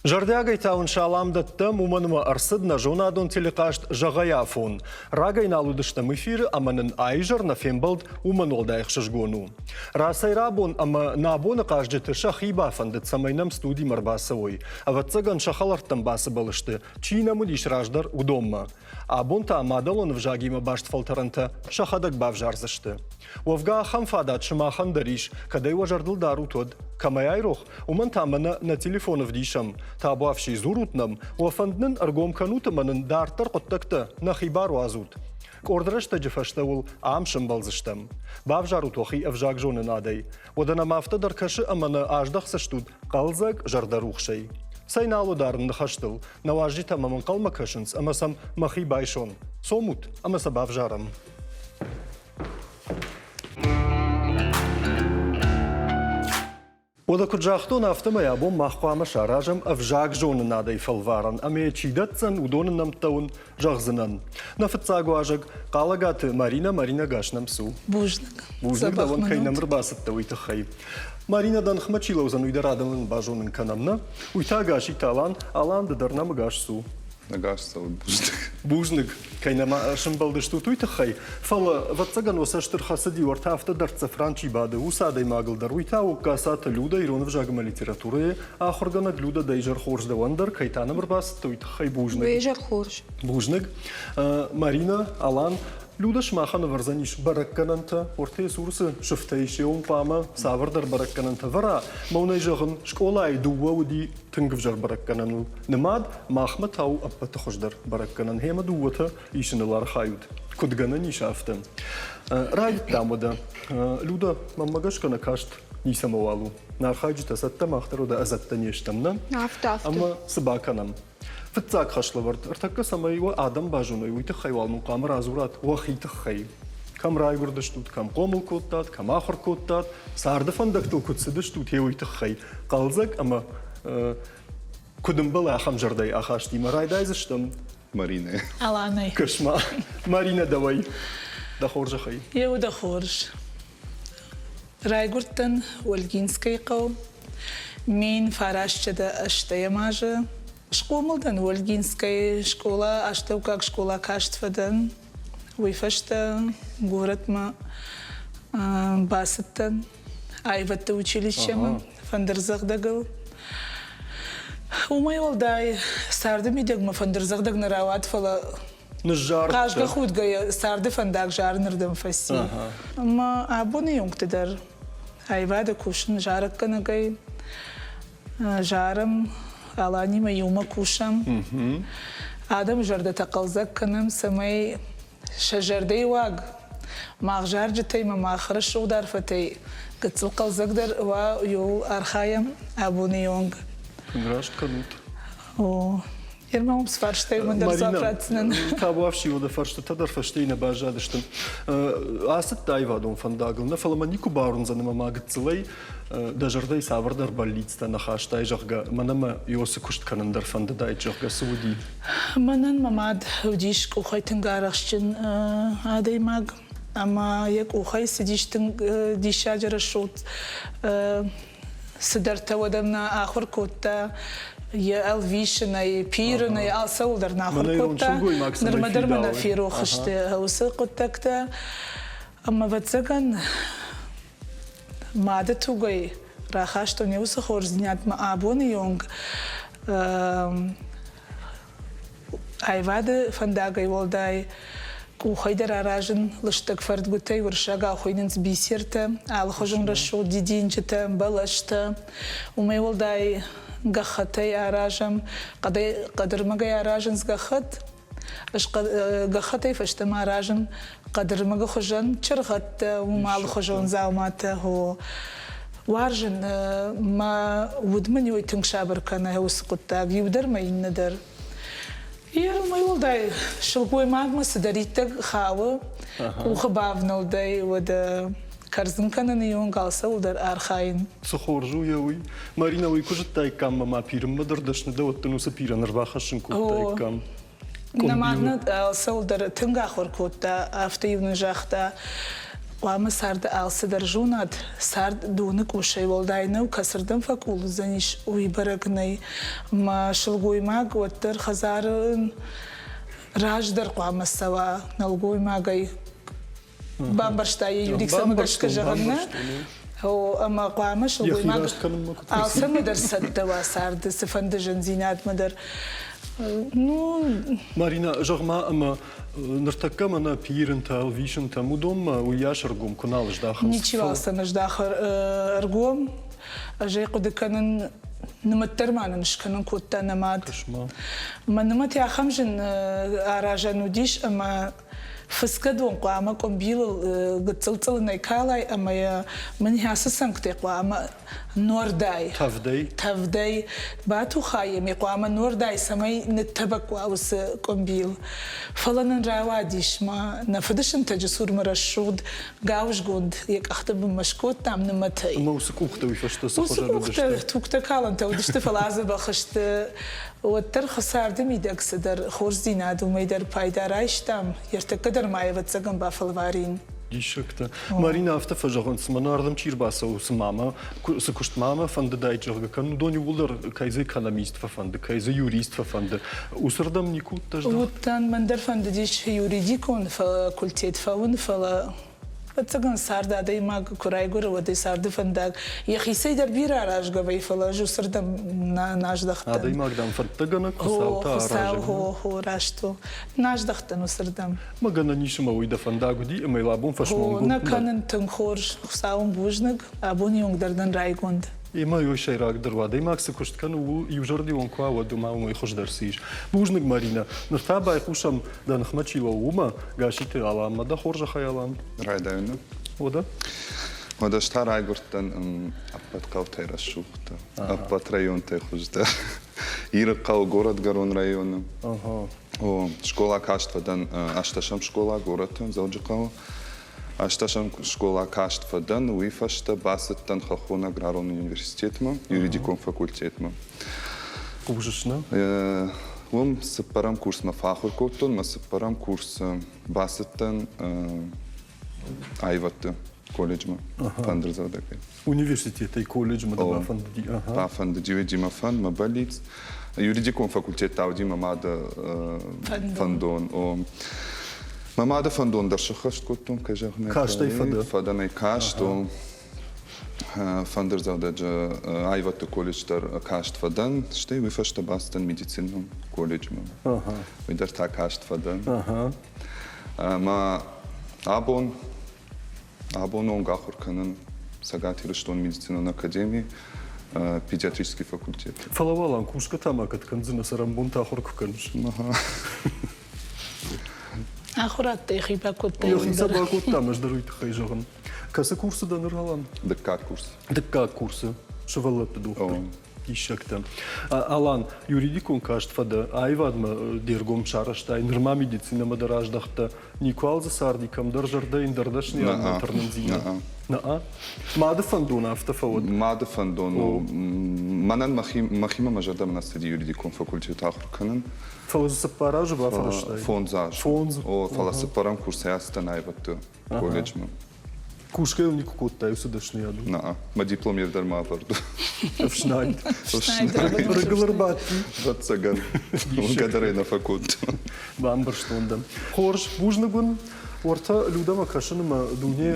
Зӕрдиагӕй та уын салам дӕттӕм, уымӕн ӕмӕ ӕрцыд нӕ зонадон телехъазт Зӕгъай афон. Рагӕй нал уыдыстӕм эфиры ӕмӕ нын аизӕр нӕ фембӕлд уымӕн уӕлдай ӕхсызгон у. Рацӕй-рабон ӕмӕ нӕ абоны хъазджыты сӕхи бафӕндыд, цӕмӕй нӕм студимӕ ӕрбацӕуой. Ӕвӕццӕгӕн, сӕ хӕлӕрттӕм бацыбӕл сты, чи нӕм уыдис раздӕр, уыдонмӕ. Абон та мадӕлон ӕвзагимӕ баст фӕлтӕрӕнтӕ сӕхӕдӕг бавзардзысты. Уӕвгӕ ахӕм фадат сымахӕн дӕр ис, кӕд ӕй уӕ зӕрдыл дарут, уӕд. Кӕмӕй айрох, уымӕн та мӕнӕ нӕ телефон ӕвдисӕм. Табуафси, дзурут нӕм, уӕ фӕнд нын ӕргом кӕнут ӕмӕ нын дарддӕр хъуыддӕгтӕ нӕхи бар уадзут. Къорд рӕстӕджы фӕстӕ уыл ам сӕмбӕлдзыстӕм. Бавзарут уӕхи ӕвзагзонынадӕй. Уӕдӕ нӕм афтӕ дӕр кӕсы ӕмӕ нӕ аздӕхдзыстут хъӕлдзӕг, зӕрдӕрухсӕй. Цӕй нал уыдарын ныхӕстыл, нӕ уазджытӕ мӕм ӕнхъӕлмӕ кӕсынц ӕмӕ сӕм мӕхи байсон. Цомут ӕмӕ сӕ бавзарӕм. Уӕдӕ куыд загътон, афтӕмӕй абон мах хъуамӕ саразӕм ӕвзагзонынадӕй фӕлварӕн ӕмӕ йӕ чи дӕтдзӕн, уыдоны нӕмттӕ уын зӕгъдзынӕн. Нӕ фыццаг уазӕг Хъалӕгаты Маринӕ. Маринӕ, гас нӕм цу. Бузныг. Бузныг дӕуӕн, кӕй нӕм ӕрбацыдтӕ, уый тыххӕй. Маринӕ, дӕнхмӕ чи лӕудзӕн, уый дӕр адӕмӕн базонын кӕнӕм, нӕ? Уый та Гаситы Алан. Алан, ды дӕр нӕм ӕгас цу. Ӕгас цӕуӕд, бузныг. Бузныг, кӕй нӕма сӕмбӕлдыстут, уый тыххӕй. Фӕлӕ, ӕвӕццӕгӕн, уӕ цӕст ӕрхӕцыди, уӕртӕ афтӕ дӕрддзӕф ран чи бады, уыцы адӕймагыл дӕр. Уый та у Касаты Людӕ, ирон ӕвзаг ӕмӕ литературӕйы ахуыргӕнӕг. Людӕ, дӕ изӕр хорз дӕуӕн дӕр, кӕй та нӕм ӕрбацыдтӕ, уый тыххӕй бузныг. Уе изӕр хорз. Бузныг. Маринӕ, Алан, Людӕ сымахӕн ӕвӕрдзӕнис бӕрӕггӕнӕнтӕ, уӕртӕ йӕ цуры цы сыфтӕ ис, уым хъуамӕ цавӕрдӕр бӕрӕггӕнӕнтӕ вӕра. Мӕнӕй зӕгъын, скъолайы дыууӕ уыди тынг ӕвзӕр бӕрӕггӕнӕн у. Нымад махмӕ та у ӕппӕты хуыздӕр бӕрӕггӕнӕн. Гъемӕ дыууӕтӕ исыныл архайут. Куыд гӕнӕн ис, афтӕ. Райдыдтам уӕдӕ. Людӕ, мӕнмӕ гӕсгӕ нӕ каст ницӕмӕуал у. Нӕ архайджытӕ цӕттӕ, мах дӕр уӕдӕ ӕдзӕттӕ не стӕм, нӕ? Афтӕ, афтӕ. Ӕмӕ цы бакӕнӕм? Фыццаг хӕслӕвӕрд, ӕртӕккӕ цӕмӕй уӕ адӕм базоной, уый тыххӕй уал мын хъуамӕ радзурат уӕхи тыххӕй. Кӕм райгуырдыстут, кӕм хъомыл кодтат, кӕм ахуыр кодтат, царды фӕндӕгтыл куыд цыдыстут, гъе уый тыххӕй. Хъӕлдзӕг ӕмӕ куыд ӕмбӕлы ахӕм зӕрдӕйы ахастимӕ райдайдзыстӕм. Маринӕ. Аланӕй. Кӕс-ма, Маринӕ дӕуӕй. Дӕ хорзӕхӕй. Еу дӕ хорз. Райгуырдтӕн Ольгинскӕйы хъӕу 1980 азы. Схъомыл дӕн Ольгинскӕйы скъола, астӕуккаг скъола каст фӕдӕн. Уый фӕстӕ горӕтмӕ бацыдтӕн аивӕдты училищемӕ фӕндырдзӕгъдӕгыл. Уымӕй уӕлдай царды мидӕг мӕ фӕндырдзӕгъдӕг нӕ рауад, фӕлӕ хъазгӕ-худгӕйӕ царды фӕндаг зарынырдӕм фӕци. Ӕмӕ абоны онгты дӕр аивады кусын зарӕггӕнӕгӕй зарӕм, Аланимӕ иумӕ кусӕм. Адӕмы зӕрдӕтӕ хъӕлдзӕг кӕнӕм, цӕмӕй сӕ зӕрдӕйы уаг мах зарджытӕй ӕмӕ мах рӕсугъд арфӕтӕй гыццыл хъӕлдзӕгдӕр уа, иуыл архайӕм абоны онг. Тынг раст кӕнут. О, Ерма уым цы фарстай, уымӕн дӕр дзуапп ратдзынӕн. Табуафси уӕдӕ фӕрстытӕ дӕр фӕстейы нӕ баззадысты. Ацыдтӕ аивадон фӕндагыл, нӕ фӕлӕ мӕ никуы бауырндзӕн ӕмӕ ма гыццылӕй дӕ зӕрдӕйы цавӕрдӕр бӕллицтӕ нӕ хастай, зӕгъгӕ, мӕнӕ мӕ Иосы куыст кӕнын дӕр фӕндыдаид, зӕгъгӕ, цы уыди? Мӕнӕн мӕ мад уыдис къухӕй тынг арӕхстджын адӕймаг ӕмӕ йӕ къухӕй цыдис тынг диссаджы рӕсугъд цыдӕртӕ уӕд ӕм нӕ ахуыр кодта йӕ ӕлвисынӕй, пирынӕй, алцӕуыл дӕр нӕ ахуыр кодта. Нырмӕ дӕр мӕ нӕ ферох сты уыцы хъуыддӕгтӕ. Ӕмӕ, ӕвӕццӕгӕн, мады тугӕй рахастон йӕ уыцы хорздзинадмӕ абоны онг Аивады фӕндагӕй уӕлдай къухӕй дӕр аразын лыстӕг фӕрдгуытӕй уырыссагау хуыйнынц бисертӕ, алыхуызон рӕсугъд дидинджытӕ, бӕлӕстӕ. Уымӕй уӕлдай гӕххӕттӕй аразӕм, хъӕдӕй хъӕдырмӕгӕй аразынц гӕххӕтт. Ӕз гӕххӕттӕй фӕстӕмӕ аразын хъӕдырмӕгы хуызӕн чыргъӕдтӕ, уым алыхуызон дзауматӕ. Уарзын мӕ уд мын уый тынг сабыр кӕны уыцы хъуыддаг, иу дӕр мӕ иннӕ дӕр. Йе уымӕй уӕлдай сылгоймагмӕ цыдӕриддӕр хауы къухы бавнӕлдӕй, уӕдӕ кӕрдзын кӕныны онг алцӕуыл дӕр архайын. Цы хорз у йӕ уый. Маринӕ, уый куы зыдтаиккам ӕмӕ ма пирынмӕ дӕр дӕсны дӕ, уӕд дын уыцы пирӕн ӕрбахӕссын кодтаиккам. Нӕ мад нӕ алцӕуыл дӕр тынг ахуыр кодта, афтӕ-иу нын загъта. Хъуамӕ царды алцыдӕр зонат, цард доны къусӕй уӕлдай нӕу, кӕцырдӕм фӕкъул уыдзӕнис, уый бӕрӕг нӕй. Мӕ сылгоймаг уӕддӕр хӕдзары раздӕр хъуамӕ цӕуа нӕлгоймагӕй. Бамбӕрста йӕ Юрик цӕмӕ гӕсгӕ зӕгъын, нӕ? Ӕмӕ хъуамӕ сылгоймаг алцӕмӕ дӕр цӕттӕ уа царды, цыфӕнды зындзинадмӕ дӕр. Ну, Марина, зӕгъ-ма, ӕмӕ ныртӕккӕ мӕнӕ пирынтӕ, ӕлвисынтӕм, уыдонмӕ уыйас ӕргом куы нал здахынц. Ничиуал сӕм здахы ӕргом. Ӕз ӕй хъуыды кӕнын, нымӕт дӕр ма нын скӕнын кодта нӕ мад. Мӕ нымӕт ахӕм зын аразӕн уыдис, ӕмӕ фыцгӕ дон хъуамӕ къуымбилыл гыццыл цъылынӕй калай ӕмӕ йӕ мын ацы цӕнгтӕй хъуамӕ нордӕй. Тӕвдӕй? Тӕвдӕй. Батухай йӕм хъуамӕ нордӕй, цӕмӕй ныттӕбӕкк уа уыцы къуымбил. Фӕлӕ нын рауадис ма нӕ фыды сынтӕджы цурмӕ рӕсугъд гауызгонд йӕ къӕхты бынмӕ скодтам нымӕтӕй. Ӕмӕ уыцы къухтӕ уый фӕстӕ цы Уыцы хуызӕн къухтӕ уыдысты? тугтӕ калӕнтӕ уыдысты, фӕлӕ адзӕбӕх сты. Уӕддӕр царды мидӕг цыдӕр хорздзинад уымӕй дӕр пайда райстам, ӕртӕккӕ дӕр ма ӕвӕццӕгӕн бафӕлварин. Диссӕгтӕ. Марина афтӕ фӕзӕгъынц, мӕнӕ ардӕм чи рбацӕуы, цы мамӕ, цы куыст мамӕ фӕндыдаид, зӕгъгӕ, кӕн, уыдон иууылдӕр кӕй дзы экономист фӕфӕнды, кӕй дзы юрист фӕфӕнды. Уыцырдӕм никуы уыдтӕ здӕхт? Уыдтӕн, мӕн дӕр фӕндыдис юридикон факультет фӕуын, фӕлӕ ӕвӕццӕгӕн цард адӕймаг куы райгуыры, уӕд ӕй царды фӕндаг йӕхицӕй дӕр бирӕ аразгӕ вӕййы, фӕлӕ ӕз уыцырдӕм нӕ аздӕхтӕн. Адӕймаг, дам, фӕндтӕгӕнӕг Хуыцау та аразӕг. Хо, хо, раст у. Нӕ аздӕхтӕн уыцырдӕм. Мӕ гӕнӕн ис ӕмӕ уый дӕ фӕндаг уыди ӕмӕ йыл абон фӕсмонгонд Нӕ кӕнын тынг хорз, Хуыцауӕн бузныг, абоны онг дӕр дӕн райгонд. Ӕмӕ уый сӕйрагдӕр у, адӕймаг цы куыст кӕны, ууыл иузӕрдион куы уа, уӕд уымӕ уымӕй хуыздӕр цы ис. Бузныг, Маринӕ. Ныр та байхъусӕм, дӕ ныхмӕ чи лӕууы, уымӕ, Гаситы Аланмӕ. Дӕ хорзӕхӕй, Алан. Райдайӕны. Уӕдӕ? Уӕдӕ ӕз та райгуырдтӕн ӕппӕт хъӕутӕй рӕсугъддӕр, ӕппӕт районтӕй хуыздӕр. Ирыхъӕу, горӕтгӕрон районы. О, скъола каст фӕдӕн ӕстӕсӕм скъола горӕты, Дзӕуджыхъӕуы. Ӕстӕсӕм скъола каст фӕдӕн, уый фӕстӕ бацыдтӕн Хӕххон аграрон университетмӕ, юридикон факультетмӕ. Хъусыс, нӕ? Уым цыппӕрӕм курсмӕ фӕахуыр кодтон, мӕ цыппӕрӕм курсы бацыдтӕн аивӕдты колледжмӕ фӕндырдзӕгъдӕгӕй. Университетӕй колледжмӕ дӕ бафӕндыди? Бафӕндыди, уыди мӕ фӕнд, мӕ бӕллиц. Юридикон факультет та уыди мӕ мады фӕндон. Мӕ мады фӕндон дӕр сӕххӕст кодтон, кӕй зӕгъын ӕй Кастӕй фӕдӕ? Фӕдӕн ӕй каст. Фӕндырдзӕгъдӕджы аивӕдты колледж дӕр каст фӕдӕн, стӕй уый фӕстӕ бацыдтӕн медицинон колледжмӕ. Уый дӕр та каст фӕдӕн. Ӕмӕ абон абон онг ахуыр кӕнын Цӕгат Ирыстоны медицинон академийы педиатрический факультет. Фӕлӕ уал кусгӕ та ма кӕд кӕндзынӕ, цӕрӕнбонты ахуыр куы кӕныс? Ахуырадтӕ йӕхи бакодта. Йӕхи сӕ бакодта, ӕз дӕр уый тыххӕй зӕгъын. Кӕцы курсы дӕ ныр, Алан? Дыккаг курс. Дыккаг курсы сывӕллӕтты дохтыр. Диссӕгтӕ. Алан, юридикон каст фӕдӕ, аивадмӕ де ргом сарӕзтай, нырма медицинӕмӕ дӕр аздӕхтӕ. Никуал дзы царди кӕмдӕр зӕрдӕ ӕндӕр дӕсныйадмӕ тырнындзинад. Нӕ? Мады фӕндон афтӕ фӕуӕд. Мады фӕндон у. Мӕнӕн мӕхимӕ мӕ зӕрдӕмӕ нӕ цыди юридикон факультет ахуыр кӕнын. Фӕлӕ дзы цыппар азы бафӕрӕзтай? Фондз азы. Фондз? О, фӕлӕ цыппӕрӕм курсӕй ацыдтӕн аивӕдты колледжмӕ. Кусгӕ йыл никуы кодтай уыцы дӕсныйадыл? Нӕ, мӕ диплом йе дӕр ма ӕвӕрд. Ӕфснайд. Ӕфснайд. Рыгыл ӕрбадти. Ӕвӕццӕгӕн. Уынгӕ дӕр ӕй нӕ фӕкодтон. Бамбӕрстон дӕ. Хорз, бузныг уын. Уӕртӕ Людӕмӕ кӕсын ӕмӕ дуне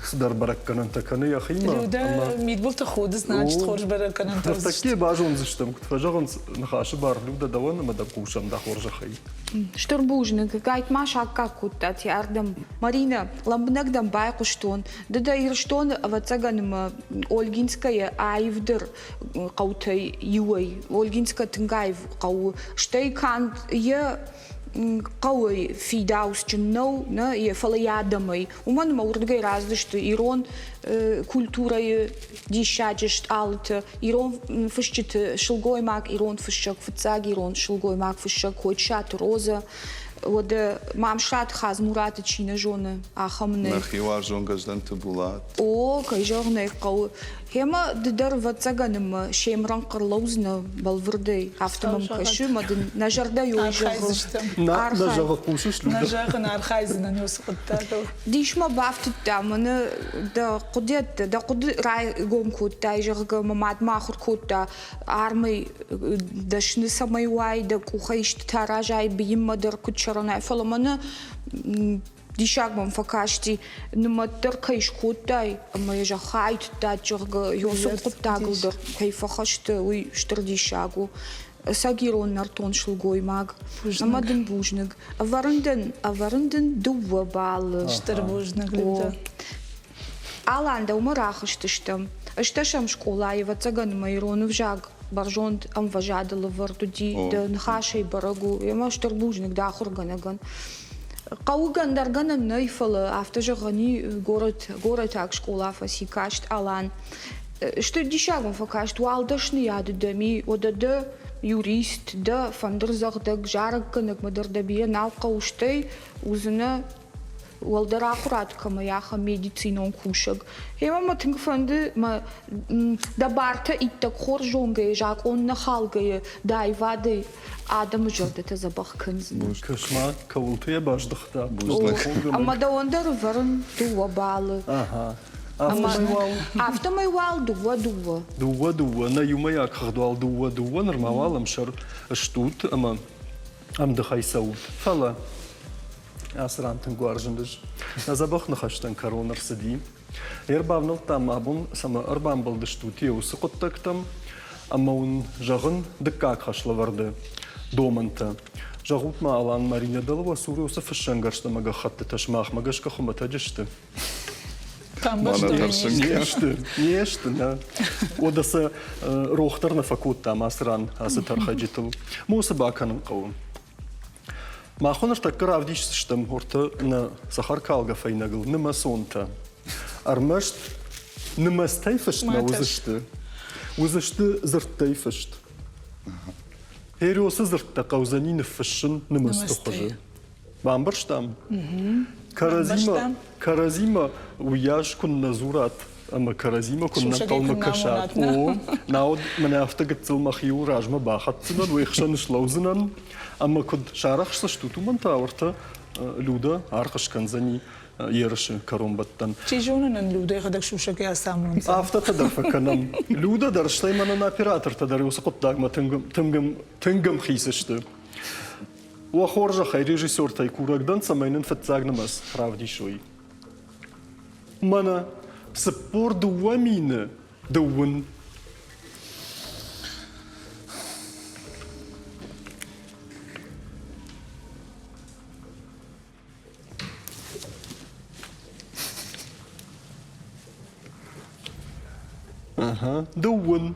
цыдӕр бӕрӕггӕнӕнтӕ кӕны йӕхимӕ. Людӕ мидбылты худы, значит, хорз бӕрӕггӕнӕнтӕ Ныртӕккӕ базондзыстӕм, куыд фӕзӕгъынц, ныхасы бар Людӕ дӕуӕн ӕмӕ дӕ хъусӕм дӕ хорзӕхӕй. Стыр бузныг, гайтма саккаг кодтат ардӕм. Марина, лӕмбынӕг дӕм байхъуыстон. Ды дӕ Ирыстоны, ӕвӕццӕгӕн, ӕмӕ Ольгинскӕйы аивдӕр хъӕутӕй иуӕй. Ольгинскӕ тынг аив хъӕу у. Стӕй канд йӕ хъӕуӕй фидауцджын нӕу, нӕ, фӕлӕ йӕ адӕмӕй. Уымӕн ӕмӕ уырдыгӕй рацыдысты ирон культурӕйы диссаджы стъалыты, ирон фысджыты сылгоймаг, ирон фыссӕг, фыццаг ирон сылгоймаг фыссӕг Кочиаты Розӕ. Уӕдӕ Мамсыраты Хадзмураты чи нӕ зоны, ахӕм нӕй. Нӕхи уарзон Гӕздӕнты Булат. О, кӕй зӕгъын ӕй хъӕуы. Гъемӕ ды дӕр, ӕвӕццӕгӕн, ӕмӕ се мрӕнхъ ӕрлӕудзынӕ бӕлвырдӕй. Афтӕ мӕм кӕсы, ӕмӕ дын нӕ зӕрдӕ ёй зӕгъы. Нӕ, нӕ зӕгъы, хъусыс, Нӕ зӕгъын, архайдзынӕн уыцы хъуыддагыл. Дис мӕ бафтыдта, мӕнӕ дӕ хъуыдыйӕдтӕ, дӕ хъуыды райгом кодтай, зӕгъгӕ, мӕ мад мӕ ахуыр кодта армӕй дӕсны цӕмӕй уай, дӕ къухӕй истытӕ аразай, бийынмӕ дӕр куыд сӕрӕнай, фӕлӕ мӕнӕ диссаг мӕм фӕкасти, нымӕт дӕр кӕй скодтай ӕмӕ йӕ зӕххы айтыдтат, зӕгъгӕ, уыцы хъуыддагыл дӕр кӕй фӕхӕсты, уый стыр диссаг у. Ӕцӕг ирон нӕртон сылгоймаг. Ӕмӕ дын бузныг. Ӕвӕрын дын, ӕвӕрын дын дыууӕ баллы. Стыр бузныг, Людӕ. Алан, дӕумӕ рахызтыстӕм. Ӕстӕсӕм скъолайы, ӕвӕццӕгӕн, мӕ ирон ӕвзаг бӕрзонд ӕмвӕзадыл ӕвӕрд уыди, дӕ ныхасӕй бӕрӕг у. Ӕмӕ стыр бузныг дӕ ахуыргӕнӕгӕн. Хъӕуы гӕндӕргӕнӕн нӕй, фӕлӕ афтӕ зӕгъӕн и, горӕт, горӕтаг скъола фӕци каст Алан. Стыр диссаг мӕм фӕкаст, уал дӕсныйады дӕм и, уӕдӕ дӕ юрист, дӕ фӕндырдзӕгъдӕг, зарӕггӕнӕгмӕ дӕр дӕ бирӕ нал хъӕуы, стӕй уыдзынӕ уӕлдӕр ахуырад кӕмӕй, ахӕм медицинон кусӕг. Гъемӕ мӕ тынг фӕнды, мӕ дӕ бартӕ иттӕг хорз зонгӕйӕ, закъон нӕ халгӕйӕ, дӕ аивадӕй адӕмы зӕрдӕтӕ дзӕбӕх кӕндзынӕ. Кӕс-ма, кӕуылты йӕ баздыхта. Ӕмӕ дӕуӕн дӕр ӕвӕрын дыууӕ баллы. Афтӕмӕй уал. Афтӕмӕй уал дыууӕ-дыууӕ. Дыууӕ-дыууӕ, нӕ иумӕйаг хыгъд уал дыууӕ-дыууӕ, нырма уал ӕмсӕр стут ӕмӕ ӕмдыхӕй цӕут. Фӕлӕ Ацы ран тынг уарзын ӕз. Нӕ дзӕбӕх ныхӕстӕн кӕрон ӕрцыди. Ӕрбавнӕлдтам абон, цӕмӕ ӕрбамбӕлдыстут йӕ уыцы хъуыддӕгтӕм ӕмӕ уын зӕгъын дыккаг хӕслӕвӕрды домӕнтӕ. Зӕгъут-ма, Алан Маринӕ дӕлӕ уӕ цуры уыцы фыссӕнгӕрзтӕ ӕмӕ гӕххӕттытӕ сымахмӕ гӕсгӕ хуымӕтӕджы сты? Не сты, не сты, нӕ. Уӕдӕ сӕ рох дӕр нӕ фӕкодтам ацы ран, ацы тӕрхӕджытыл. Мосы бакӕнын хъӕуы. Мах уын ныртӕккӕ равдисдзыстӕм ортӕ нӕ цӕхӕркалгӕ фӕйнӕгыл нымӕцонтӕ. Ӕрмӕст нымӕцтӕй фыст нӕ уыдзысты. Уыдзысты дзырдтӕй фыст. Хериосы дзырдтӕ хъӕудзӕни ныффыссын нымӕцты хуызы. Бамбӕрстам? Кӕрӕдзимӕ, кӕрӕдзимӕ уыйас куыннӕ дзурат ӕмӕ кӕрӕдзимӕ куыннӕ ӕнхъӕлмӕ кӕсат, о, науӕд мӕнӕ афтӕ гыццыл мӕхиуыл размӕ бахӕцдзынӕн, уе хсӕн слӕудзынӕн, ӕмӕ куыд сарӕхсдзыстут, уымӕн та уӕртӕ Людӕ аргъ скӕндзӕни ерысы кӕронбӕттӕн. Чи зоны нын Людӕ йӕхӕдӕг сусӕгӕй ацамондзӕн. Афтӕтӕ дӕр фӕкӕнӕм. Людӕ дӕр, стӕй мӕнӕн оператортӕ дӕр уыцы хъуыддагмӕ тынг, тынг, тынг ӕмхиц сты. Уӕ хорзӕхӕй режиссертӕй курӕг дӕн, цӕмӕй нын фыццаг нымӕц равдисой. Мӕнӕ 42 мины дыууын. Ага, дыууын.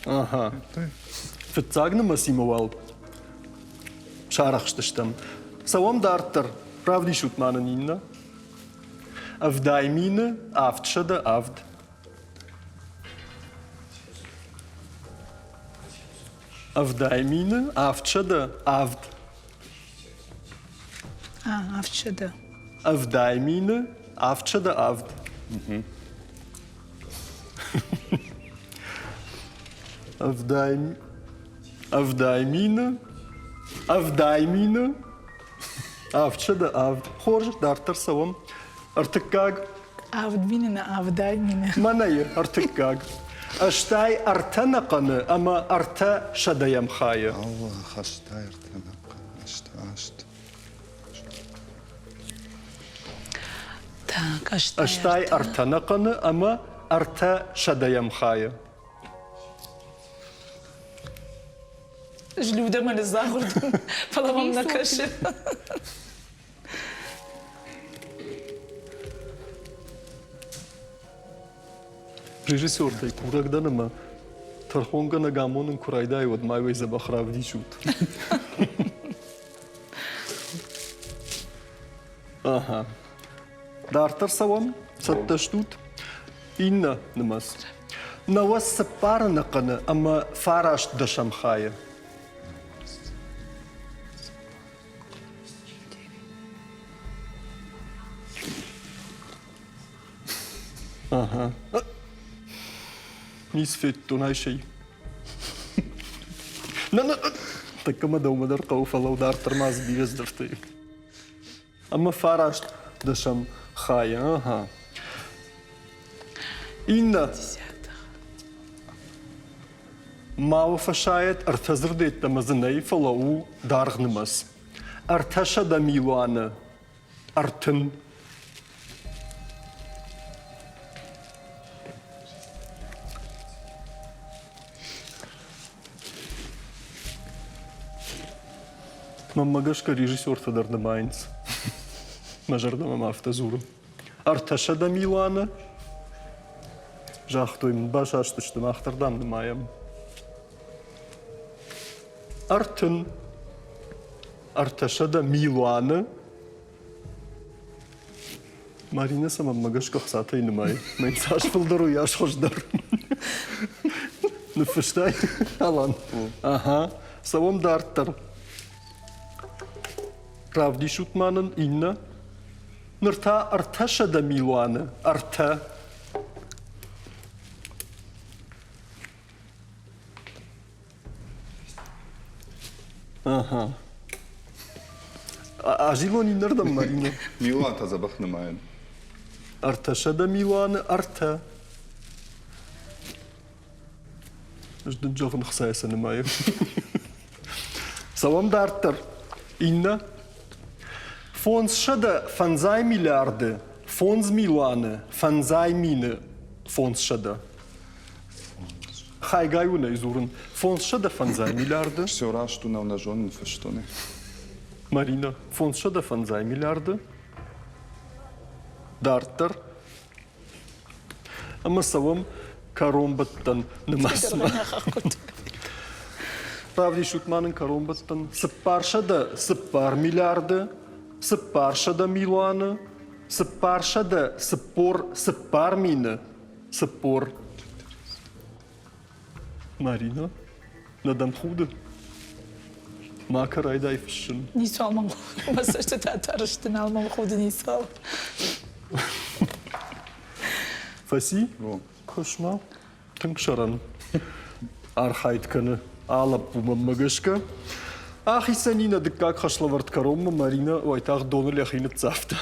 Ага. Фыццаг нымӕцимӕ уал сарӕхстыстӕм. Цӕуӕм дарддӕр. Равдисут ма нын иннӕ. 70 707. 70 707. Авдсӕдӕ. 70 707. Ӕвдай ӕвдай мины ӕвдай мины 707. Хорз, дарддӕр цӕуӕм. Ӕртыккаг. Авд мины нӕ ӕвдай мины. Мӕнӕйы ӕртыккаг. Ӕстай ӕртӕ нӕхъӕны ӕмӕ ӕртӕ сӕдӕйӕм хайы. Аллах, ӕстай ӕртӕ нӕхъӕны, аст. Так, ӕстай ӕртӕ нӕхъӕны ӕмӕ ӕртӕ сӕдӕйӕм хайы. Людӕмӕ ныззагъуыр дӕн, фӕлӕ мӕм нӕ кӕсы. Режиссертӕй курӕг дӕн ӕмӕ тӕрхонгӕнӕг амонын куы райдайы, уӕд ма уӕ дзӕбӕх равдисут. Ага. Дарддӕр цӕуӕм, цӕттӕ стут? Иннӕ нымӕц. Науӕдз цыппары ныхъхъыны ӕмӕ фараст дӕсӕм хайы. Ага. Ницы федтон, айсӕй. Нӕ, нӕ, тӕккӕ мӕ дӕумӕ дӕр хъӕуы, фӕлӕ дарддӕр ма дзы бирӕ цыдӕртӕ и. Ӕмӕ фараст дӕсӕм хайы, ага. Иннӕ. Ма уӕ фӕсайӕд ӕртӕ дзырдӕйттӕмӕ дзы нӕй, фӕлӕ у даргъ нымӕц. 300 милуаны 30. Мӕнмӕ гӕсгӕ режиссертӕ дӕр нымайынц. Мӕ зӕрдӕ мӕм афтӕ дзуры. 300 милуаны загътой мын, басастысты, мах дӕр дам нымайӕм. 33 милуаны Марина сӕ мӕнмӕ гӕсгӕ хцатӕй нымайы. Мӕн цас фылдӕр, уыйас хуыздӕр. Ныффыстай, Алан? Ага. Цӕуӕм дарддӕр. Равдисут ма нын иннӕ. Ныр та 300 милуаны. Ӕртӕ. Ага. Азилон иннӕрдӕм, Марина. Милуантӕ дзӕбӕх нымайын. 300 милуаны ӕртӕ. Ӕз дын зӕгъын, хцайӕ сӕ нымайы. Цӕуӕм дарддӕр. Иннӕ. 500 миллиарды, фондз милуаны, фӕндзай мины 500. Хайгай уын ӕй дзурын. 500 миллиарды. Все раст у, нӕ зонын фыстоны. Марина, 500 миллиарды. Дарддӕр. Ӕмӕ цӕуӕм кӕронбӕттӕн нымӕцмӕ. Равдисут ма нын кӕронбӕттӕн. 404 миллиарды, 400 милуаны, 444 мины, 40. Марина, нӕ дӕм худы? Макӕ райдай фыссын. Ницуал мӕм мӕ цӕстытӕ тар сты, нал мӕм худы ницуал. Фӕци? Куысма. Тынг сӕрӕн архайд кӕны а лӕппу мӕнмӕ гӕсгӕ. Ахицӕн и нӕ дыккаг хӕслӕвӕрд кӕронмӕ Марина уайтагъд доны лӕхи ныццавта.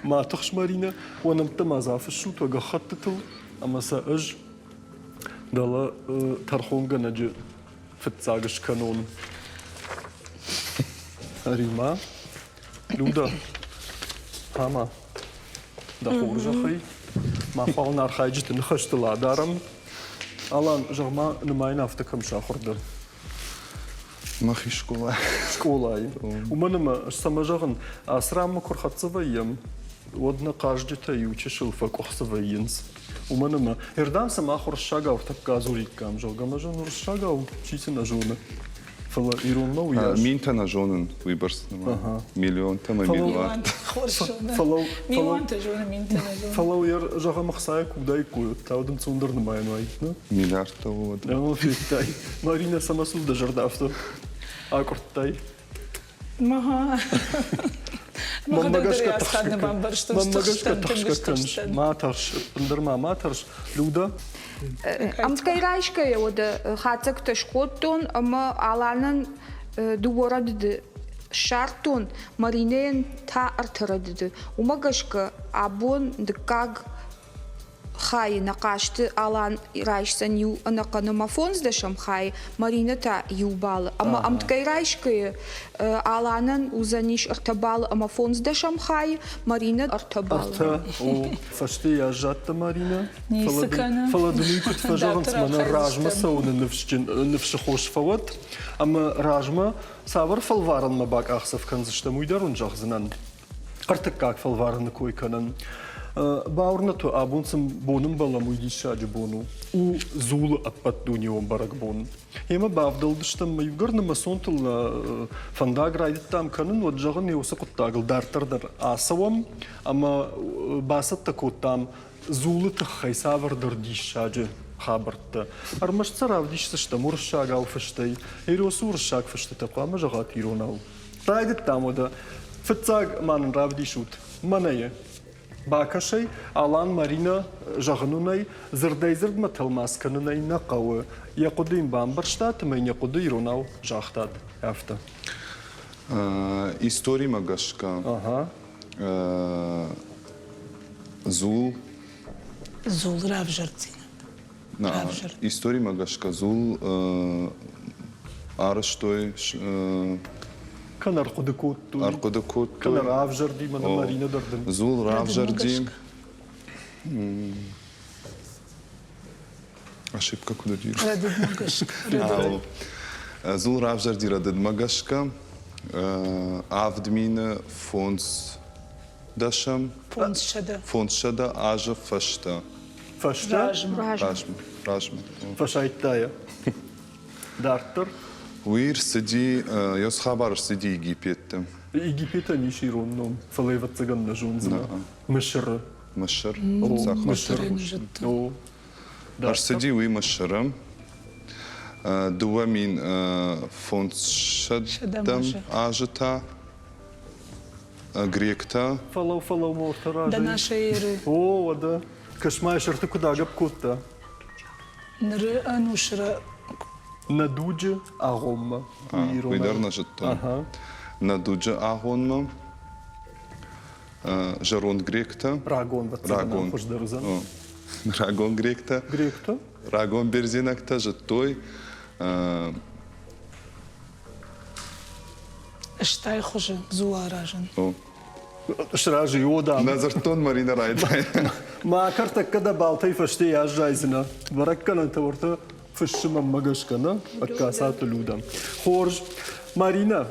Ма тыхс, Маринӕ, уӕ нӕмттӕ ма дзы афыссут уӕ гӕххӕттытыл, ӕмӕ сӕ ӕз дӕлӕ тӕрхонгӕнӕджы фыццаг скӕнон. Ӕри-ма, Люда, ӕмӕ дӕ хорзӕхӕй, мах уал нӕ архайджыты ныхӕстыл адарӕм. Алан, зӕгъ-ма, нымайын афтӕ кӕм сахуыр дӕ? Мӕхи скъола. Скъолайы. Уымӕн ӕмӕ, цӕмӕ зӕгъын, ацы ранмӕ куы рхӕццӕ вӕййӕм, уӕд нӕ хъазджытӕ иу чысыл фӕкъуыхцы вӕййынц. Уымӕн ӕмӕ ӕрдӕм сӕ мах уырыссагау ӕртӕккӕ дзуриккам, зӕгъгӕ, ӕмӕ зӕгъын, уырыссагау чи цы нӕ зоны. Фӕлӕ иронмӕ уыйас. Минтӕ нӕ зонын, уыйбӕрц миллионтӕ мӕ милуантӕ. Милуантӕ зоны, минтӕ нӕ зоны. Фӕлӕ зӕгъӕм, ӕхцайӕ куы уыдаиккой, уӕд та уӕд ӕнцондӕр нымайӕн уаид, нӕ? Миллиардтӕ уӕд. Ӕмӕ федтай. Марина, цӕмӕ цыл дӕ зӕрдӕ афтӕ акъуырдтай? Мага. Мӕнмӕ гӕсгӕ тыхсгӕ кӕныс. Ма тӕрс, ӕппындӕр ма ма тӕрс. Люда? Ӕмткӕй райсгӕйӕ уӕдӕ хатдзӕгтӕ скодтон ӕмӕ Аланӕн дыууӕ рӕдыды ссардтон, Маринӕйӕн та ӕртӕ рӕдыды. Уымӕ гӕсгӕ абон дыккаг хайы нӕ хъазты Алан райсдзӕн иу ӕнӕхъӕн ӕмӕ фондздӕсӕм хайы, Маринӕ та иу баллы. Ӕмӕ ӕмткӕй райсгӕйӕ Аланӕн уыдзӕнис ӕртӕ баллы ӕмӕ фондздӕсӕм хайы, Маринӕ ӕртӕ баллы. Ӕртӕ, о, фӕстейӕ аззадтӕ Маринӕ. Ницы кӕны. Фӕлӕ дын уый куыд фӕзӕгъынц, мӕнӕ размӕ цӕуыны ныфсджын ныфсы хос фӕуӕд. Ӕмӕ размӕ цавӕр фӕлварӕнмӕ бакъахдзӕф кӕндзыстӕм, уый дӕр уын зӕгъдзынӕн. Ӕртыккаг фӕлварӕны кой кӕнын. Бауырнӕт уӕ, абон цы бон ӕмбӕлӕм, уый диссаджы бон у. У дзулы ӕппӕтдунеон бӕрӕгбон. Емӕ бавдӕлдыстӕм ӕмӕ иугӕр нымӕцонтыл фӕндаг райдыдтам кӕнын, уӕд зӕгъын, уыцы хъуыддагыл дарддӕр дӕр ацӕуӕм ӕмӕ бацӕттӕ кодтам дзулы тыххӕй цавӕрдӕр диссаджы хабӕрттӕ. Ӕрмӕст сӕ равдисдзыстӕм уырыссагау фыстӕй. Еросы уырыссаг фыстытӕ хъуамӕ зӕгъат иронау. Райдыдтам уӕдӕ. Фыццаг ма нын равдисут мӕнӕйы. Бакӕсай, Алан Маринӕ зӕгъын ӕй, дзырдӕй-дзырдмӕ тӕлмац кӕнын ӕй нӕ хъӕуы. Йӕ хъуыды йын бамбӕрстат ӕмӕ йын йӕ хъуыды иронау загътат. Афтӕ. Историмӕ гӕсгӕ дзул Дзул равзӕрддзинад. Равзӕрд. Историмӕ гӕсгӕ дзул арӕзтой Кӕнӕ ӕрхъуыды кодтой. Ӕрхъуыды кодтой. Кӕнӕ равзӕрди, мӕнӕ Маринӕ дӕр дын. Дзул равзӕрди. Ошибка куыд уыди? Рӕдыдмӕ гӕсгӕ. Дзул равзӕрди рӕдыдмӕ гӕсгӕ. 7510 500. 500 азы фӕстӕ. Фӕстӕ? Размӕ. Размӕ. Размӕ. Фӕсайдта йӕ. Дарддӕр? Уый рцыди, йӕ хабар ӕрцыди Египетты. Египетӕн ис ирон ном, фӕлӕ ӕвӕццӕгӕн нӕ зондзынӕ. Мысыры. Мысыр. Мысыр. Ӕрцыди уый Мысыры. 2500 азы та гректӕ. Фӕлӕу, фӕлӕу, мортӕ разӕй. До нашей эры. О, уӕдӕ. Кӕс-ма, сӕрты куыд агӕпп кодта. Ныры ӕнусы Нӕ дуджы агъоммӕ. Уый дӕр нӕ зыдтон. Нӕ дуджы агъонмӕ зӕронд гректӕ. Рагон, рагон. Хуыздӕр уыдзӕн. Рагон гректӕ. Гректӕ? Рагон бердзенӕгтӕ зыдтой. Стай хуызы дзул аразын. Сразы о, дам. Нӕ дзырдтон Марина райдай. Мӕ кӕртӕккӕ дӕ балтӕй фӕсте аззайдзынӕ. Бӕрӕггӕнӕнтӕ уӕртӕ фыссы мӕнмӕ гӕсгӕ, нӕ? Ӕгкацаты Люда. Хорз. Марина,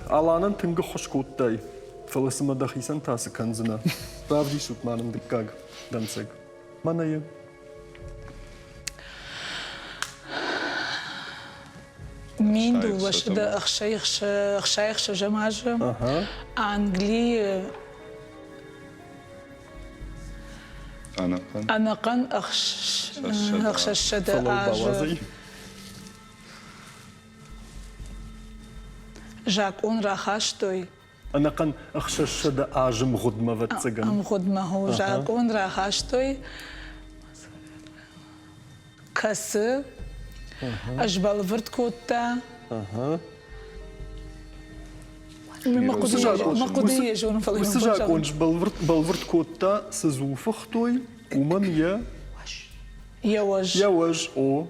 Аланӕн тынг ӕххуыс кодтай, фӕлӕ цымӕ дӕхицӕн та цы кӕндзынӕ? Равдисут ма нын дыккаг дӕнцӕг. Мӕнӕ йӕ. 1266 азы Английы ӕнӕхъӕн 600 азы закъон рахастой. Ӕнӕхъӕн 600 азы мгъуыдмӕ, ӕвӕццӕгӕн. Ӕмгъуыдмӕ закъон рахастой, кӕцы ӕсбӕлвырд кодта. Уыцы закъон сбӕлвырд кодта, цы дзул фыхтой, уымӕн йӕ йӕ уӕз. Йӕ уӕз, о.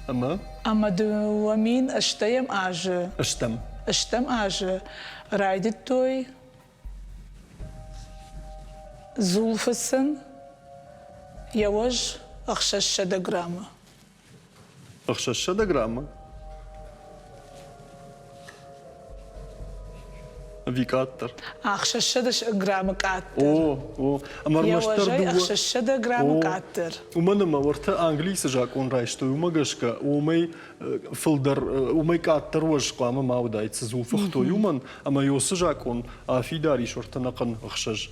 Ӕмӕ? Ӕмӕ 2008 азы Стӕм. Стӕм азы райдыдтой Дзул фыцын йӕ уӕз 600 граммы. 600 граммы? Ӕви къаддӕр? 600 граммы къаддӕр. О, о. Ӕмӕ ӕрмӕстдӕр дыууӕ... 600 граммы къаддӕр. Уымӕн ӕмӕ уӕртӕ Англисы закъон райстой, уымӕ гӕсгӕ уымӕй фылдӕр, уымӕй къаддӕр уӕз хъуамӕ ма уыдаид, цы дзул фыхтой, уымӕн, ӕмӕ уыцы закъон афидар ис уӕртӕ ӕнӕхъӕн 600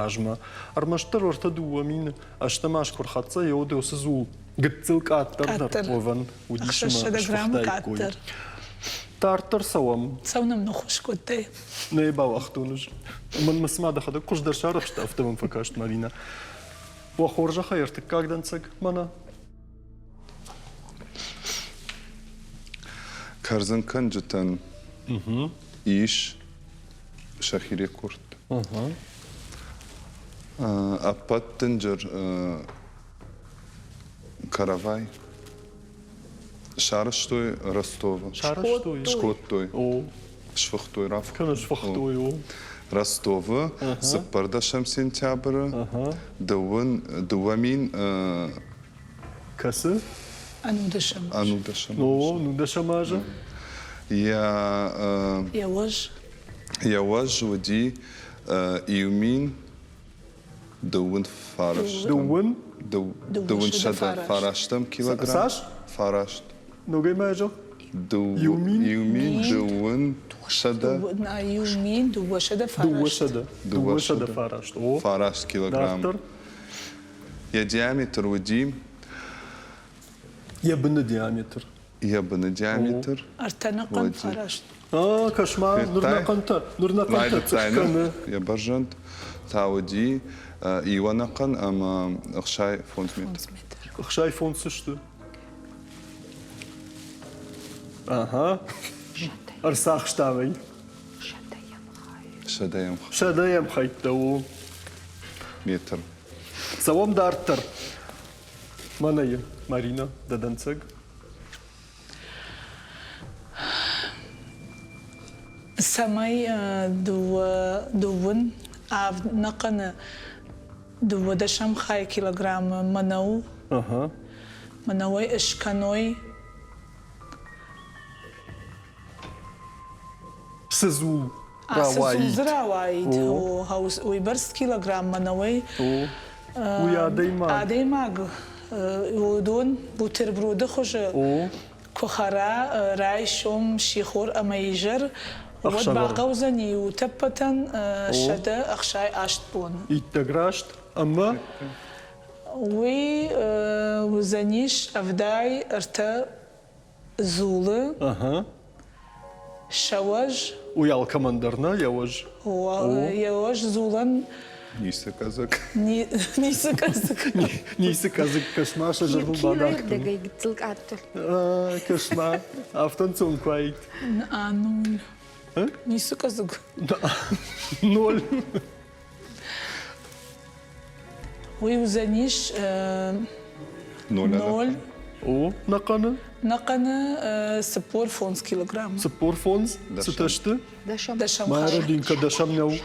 азмӕ. Ӕрмӕстдӕр уӕртӕ 2008 аз куы рхӕццӕ, уӕд уыцы дзул гыццыл къаддӕр дӕр уӕвӕн уыдис ӕмӕ сфыхтаиккой. Дарддӕр цӕуӕм. Цӕуынӕм ныххуыс кодтай. Нӕ бауагътон ӕз. Мӕнмӕ цыма дӕхӕдӕг хуыздӕр сарӕхстӕ, афтӕ мӕм фӕкаст Маринӕ. Уӕ хорзӕхӕй ӕртыккаг дӕнцӕг мӕнӕ. Кӕрдзынкӕнджытӕн ис сӕхи рекорд. Ӕппӕт дынджыр каравай сарӕзтой Ростовы. Сарӕзтой? Скодтой. Сфыхтой, рафыхтой. Кӕнӕ сфыхтой, о. Ростовы 14 сентябры 2000 Кӕцы? Ӕнудӕсӕм. Ӕнудӕсӕм. О, нудӕсӕм азы. Йӕ Йӕ уӕз. Йӕ уӕз уыди. Иу мин дыууын фараст. Дыууын? Дыууын сӕдӕ фарастӕм килограмм. Цас? Фараст. Ногӕй ма зӕгъ. Иу мин? Иу мин дыууын сӕдӕ. Иу мин дыууӕ сӕдӕ фараст. Дыууӕ сӕдӕ. Дыууӕ сӕдӕ фараст. О. Фараст килограмм. Дарддӕр? Йӕ диаметр уыди Йӕ быны диаметр. Йӕ быны диаметр. Ӕртӕнӕхъӕн фараст. А, кӕс-ма, ныр нӕ хъӕнтӕ, ныр нӕ хъӕнтӕ цъых кӕны. Йӕ бӕрзӕнд та уыди иу ӕнӕхъӕн ӕмӕ 65 метр. 65 сты. Ага. Ӕрцахстам ӕй. Сӕдӕйӕм. Сӕдӕйӕм хӕйттӕ у. Метр. Цӕуӕм дарддӕр. Мӕнӕ Марина, дӕ дӕнцӕг. Цӕмӕй дыууын авд нӕхъӕны дыууадӕсӕм хай килограммы мӕнӕу, мӕнӕуӕй ыскӕной. Цы дзул рауаид? Цы дзул дзы рауаид, уыйбӕрц килограмм мӕнӕуӕй Уый адӕймаг. Адӕймаг уыдон бутерброды хуызы куы хӕра райсом, сихор ӕмӕ изӕр, уӕд бахъӕудзӕни утӕппӕтӕн 168 боны. Иттӕг раст ӕмӕ Уый уыдзӕнис 73 дзулы, сӕуӕз. Уый алкӕмӕн дӕр нӕ йӕ уӕз? Йӕ уӕз дзулӕн Ницы къӕдзыг. Ницы къӕдзыг. Ницы къӕдзыг, кӕс-ма, сӕ зӕрдыл бадардтон. Гыццыл къаддӕр. Кӕс-ма, афтӕ ӕнцон куы уаид. А, ноль. Ницы къӕдзыг. Ноль. Уый уыдзӕнис ноль. О, нӕхъӕны? Нӕхъӕны 45 килограмм. 45? Цытӕ сты? Дӕсӕм хай. Динка дӕсӕм нӕу?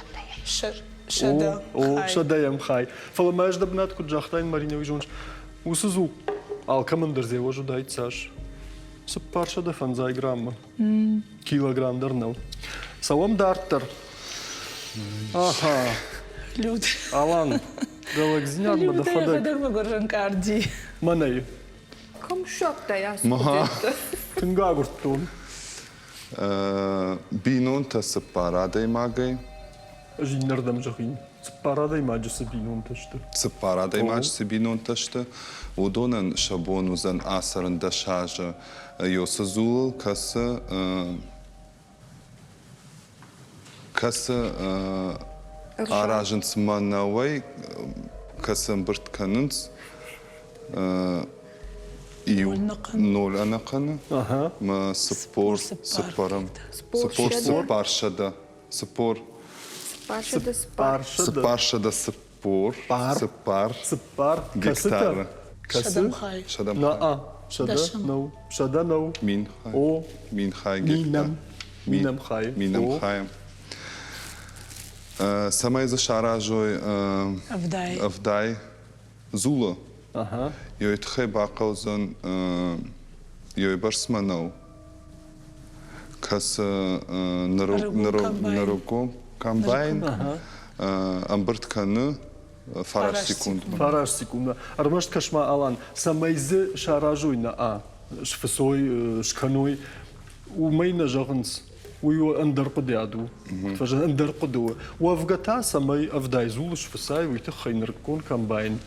Сӕдӕ О, сӕдӕйӕм хай. Фӕлӕ ма ӕз дӕ бынат куыд загътаин, Марина, уый зоныс, уыцы дзул алкӕмӕн дӕр дзеуӕз уыдаид цас? 450 граммы. Килограмм дӕр нӕу. Цӕуӕм дарддӕр. Аха. Люд. Алан, дӕлӕгдзинадмӕ дӕхӕдӕг. Йӕхӕдӕг мӕгуыр Мӕнӕй. Кӕм ссардтай ацы хъуыддӕгтӕ? Тынг агуырдтон. Бинонтӕ цыппар адӕймагӕй. Ӕз иннӕрдӕм зӕгъин. Цыппар адӕймаджы цы бинонтӕ сты? Цыппар адӕймаджы цы бинонтӕ сты, уыдонӕн сӕ бон уыдзӕн ацӕрын дӕс азы Йосы дзулыл, кӕцы кӕцы аразынц мӕнӕуӕй, кӕцы ӕмбырд кӕнынц иу ноль ӕнӕхъӕны мӕ цыппор цыппӕрӕм цыппор цыппар сӕдӕ цыппор цыппар сӕдӕ цыппор цыппар цыппар гектары кӕцы сӕдӕм сӕдӕ нӕу сӕдӕ нӕу мин о мин хай гектар минӕм хай минӕм хай цӕмӕй дзы саразой ӕвдай дзулы Ёй тыххӕй бахъӕудзӕн ёй бӕрцмӕ нӕу, кӕцы нырыккон комбайн ӕмбырд кӕны фараст секундмӕ. Фараст секундмӕ. Ӕрмӕст кӕс-ма, Алан, цӕмӕй дзы саразой нӕ а, сфыцой, скӕной, уымӕй нӕ зӕгъынц, уый у ӕндӕр хъуыдыйад у. Ӕндӕр хъуыды у. Уӕвгӕ та, цӕмӕй ӕвдай дзулы сфыцай, уый тыххӕй нырыккон комбайн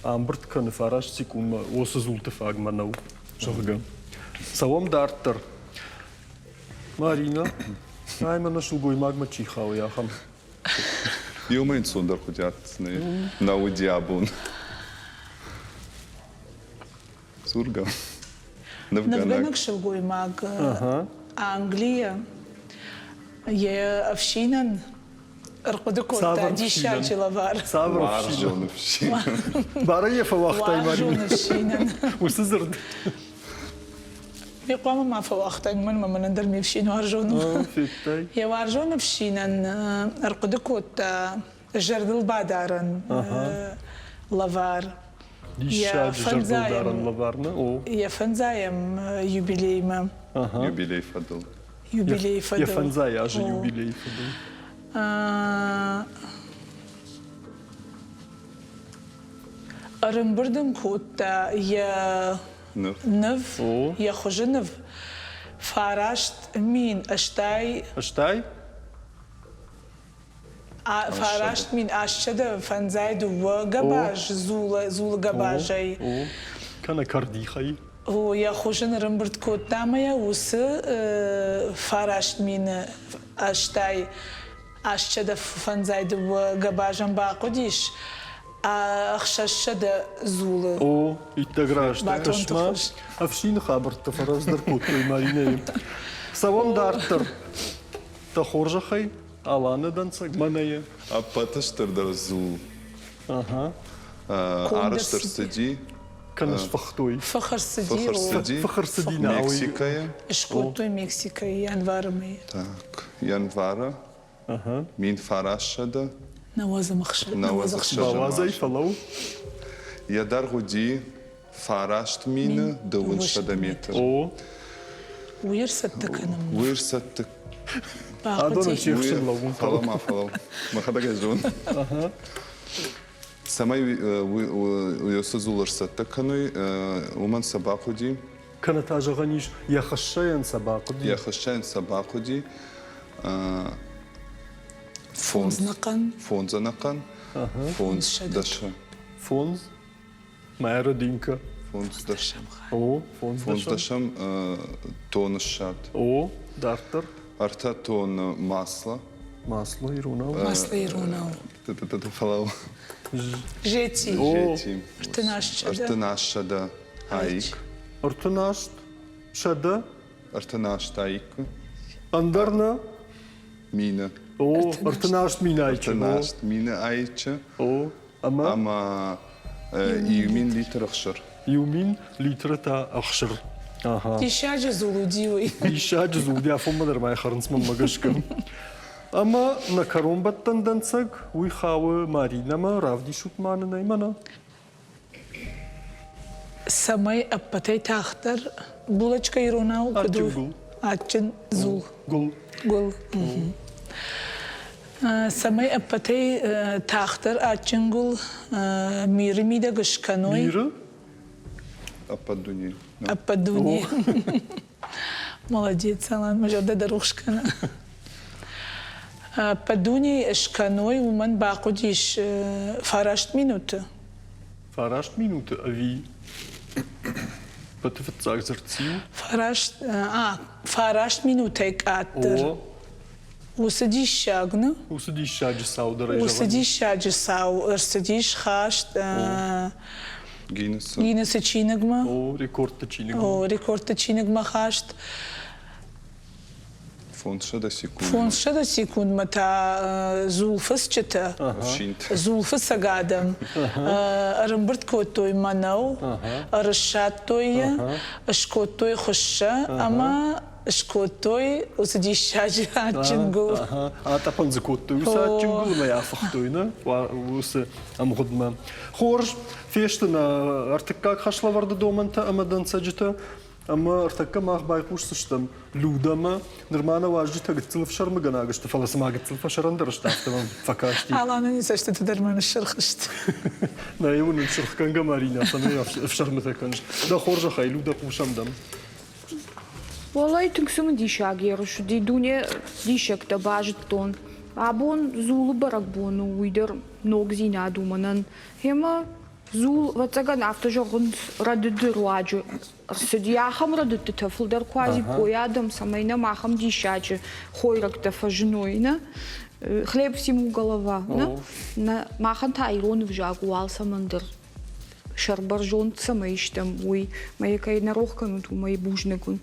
ӕмбырд кӕны фараст секундмӕ уыцы дзулты фаг мӕнӕу, зӕгъгӕ. Цӕуӕм дарддӕр. Марина, ай мӕнӕ сылгоймагмӕ чи хауы, ахӕм. Иумӕ ӕнцондӕр хъуыдиат нӕ уыди абон. Дзургӕ. Нывгӕнӕг сылгоймаг Английӕ йӕ ӕфсинӕн ӕрхъуыды кодта диссаджы лӕвар. Цавӕр Уарзон ӕфсин. Барӕй йӕ фӕуагътай, Уарзон ӕфсинӕн. Уыцы дзырд. Ме хъуамӕ ма фӕуагътай, уымӕн ӕмӕ мӕнӕн дӕр ме фсин уарзон у. Федтай? Йӕ уарзон ӕфсинӕн ӕрхъуыды кодта зӕрдылбадарӕн лӕвар. Диссаджы зӕрдылдарӕн лӕвар, нӕ? О. Йӕ фӕндзайӕм юбилеймӕ. Юбилей фӕдыл. Юбилей фӕдыл. Йӕ фӕндзай азы юбилей фӕдыл. Ӕрӕмбырд ын кодта йӕ ныв, йӕ хуызы ныв 9080. Ӕстай? 9852 гӕбаз дзулы гӕбазӕй. Кӕнӕ кӕрдихӕй. О, йӕ хуыз ын ӕрӕмбырд кодта ӕмӕ йӕ уыцы 9852 гӕбазӕн бахъуыдис 600 дзулы. О, иттӕг раст. Батонты хуыз. Ӕфсины хабӕрттӕ фӕрӕвдздӕр кодтой Маринӕйы. Цӕуӕм дарддӕр. Дӕ хорзӕхӕй, Аланы дӕнцӕг мӕнӕ Ӕппӕты стырдӕр дзул арӕзт ӕрцыди кӕнӕ сфыхтой. Фых ӕрцыди. Фых ӕрцыди Мексикӕйы. Скодтой Мексикӕйы январы мӕйы. Так, январы 1900. 96. Бауадзай, фӕлӕуу. Йӕ дӕргъ уыди 9200 метр. О. Уый ӕрцӕттӕ кӕнын. Уый ӕрцӕттӕ Адоны се хсӕн лӕууын Фӕлӕ ма фӕлӕуу. Мӕхӕдӕг ӕй зонын. Цӕмӕй уыцы дзул ӕрцӕттӕ кӕной, уымӕн сӕ бахъуыди. Кӕнӕ та зӕгъӕн ис, йӕ хыссӕйӕн сӕ бахъуыди. Йӕ хыссӕйӕн сӕ бахъуыди фондз ӕнӕхъӕн. Фондз ӕнӕхъӕн. Фондз дӕсы. Фондз? Мӕ родинка. Фондздӕсӕм. О, фондздӕсӕм. Фондздӕсӕм тонны ссад. О, дарддӕр. Ӕртӕ тонны масло. Масло иронау. Масло иронау. Фӕлӕуу. Жети. Жети. 38. 38 аик. 38 сӕдӕ. 38 аик. Ӕндӕр нӕ? Мины. О, 38 мины айчы. 38 мины айчы. О, ӕмӕ? Ӕмӕ иу мин литр ӕхсыр. Иу мин литры та ӕхсыр. Ага. Диссаджы дзул уыди уый. Диссаджы дзул, дӕ афонмӕ дӕр ма хӕрынц мӕнмӕ гӕсгӕ. Ӕмӕ нӕ кӕронбӕттӕн дӕнцӕг уый хауы Маринӕмӕ, равдисут ма нын ӕй мӕнӕ. Цӕмӕй ӕппӕтӕй тагъддӕр булочкӕ иронау куыд у? Адджын дзул. Гуыл. Гуыл. Цӕмӕй ӕппӕтӕй тагъддӕр адджын гуыл миры мидӕг скӕной. Миры? Ӕппӕт дунейы. Ӕппӕт дунейы. Молодец, Алан, мӕ зӕрдӕ дӕ рухс кӕны. Ӕппӕт дунейы скӕной, уымӕн бахъуыдис фараст минуты. Фараст минуты ӕви Пӕты фыццаг дзырд циу? Фараст, фараст минутӕй къаддӕр. О. Уыцы диссаг, ну? Уыцы диссаджы цау дӕр ӕй Уыцы диссаджы цау ӕрцыдис хаст Гиннесы. Гиннесы чиныгмӕ. О, рекордты чиныгмӕ. О, рекордты чиныгмӕ хаст. 500 секундмӕ. 500 секундмӕ та дзулфыцджытӕ, дзулфыцӕг адӕм ӕрӕмбырд кодтой мӕнӕу, ӕрыссадтой йӕ, скодтой хуыссӕ ӕмӕ скодтой уыцы диссаджы адджын гуыл. Атъӕпӕн дзы кодтой уыцы адджын гуыл ӕмӕ йӕ афыхтой, нӕ? Уыцы ӕмгъуыдмӕ. Хорз, фесты нӕ ӕртыккаг хӕслӕвӕрды домӕнтӕ ӕмӕ дӕнцӕджытӕ. Ӕмӕ ӕртӕккӕ мах байхъусдзыстӕм Людӕмӕ. Нырма нӕ уазджытӕ гыццыл ӕфсӕрмыгӕнаг сты, фӕлӕ цыма гыццыл фӕсӕрӕндӕр сты, афтӕ мӕм фӕкасти. Аланӕн цӕстыты дӕр мӕ ныссырх сты. Нӕ уынын сырхгӕнгӕ Маринӕ, цӕмӕй ӕфсӕрмытӕ кӕныс. Дӕ хорзӕхӕй, Людӕ, хъусӕм дӕм. Уӕлӕй тынг цымыдисаг ерыс уыди, дуне диссӕгтӕ базыдтон. Абон дзулы бӕрӕгбон у, уый дӕр ногдзинад у мӕнӕн. Гъемӕ дзул, ӕвӕццӕгӕн, афтӕ зӕгъынц, рӕдыды руаджы ӕрцыди. Ахӕм рӕдыдтытӕ фылдӕр куы уадзиккой адӕм, цӕмӕй нӕм ахӕм диссаджы хойрӕгтӕ фӕзыной, нӕ? Хлеб всему голова, нӕ? Нӕ, махӕн та ирон ӕвзаг у алцӕмӕн дӕр сӕрбӕрзонд цӕмӕй стӕм, уый мӕ кӕй нӕ рох кӕнут, уымӕй бузныг уын.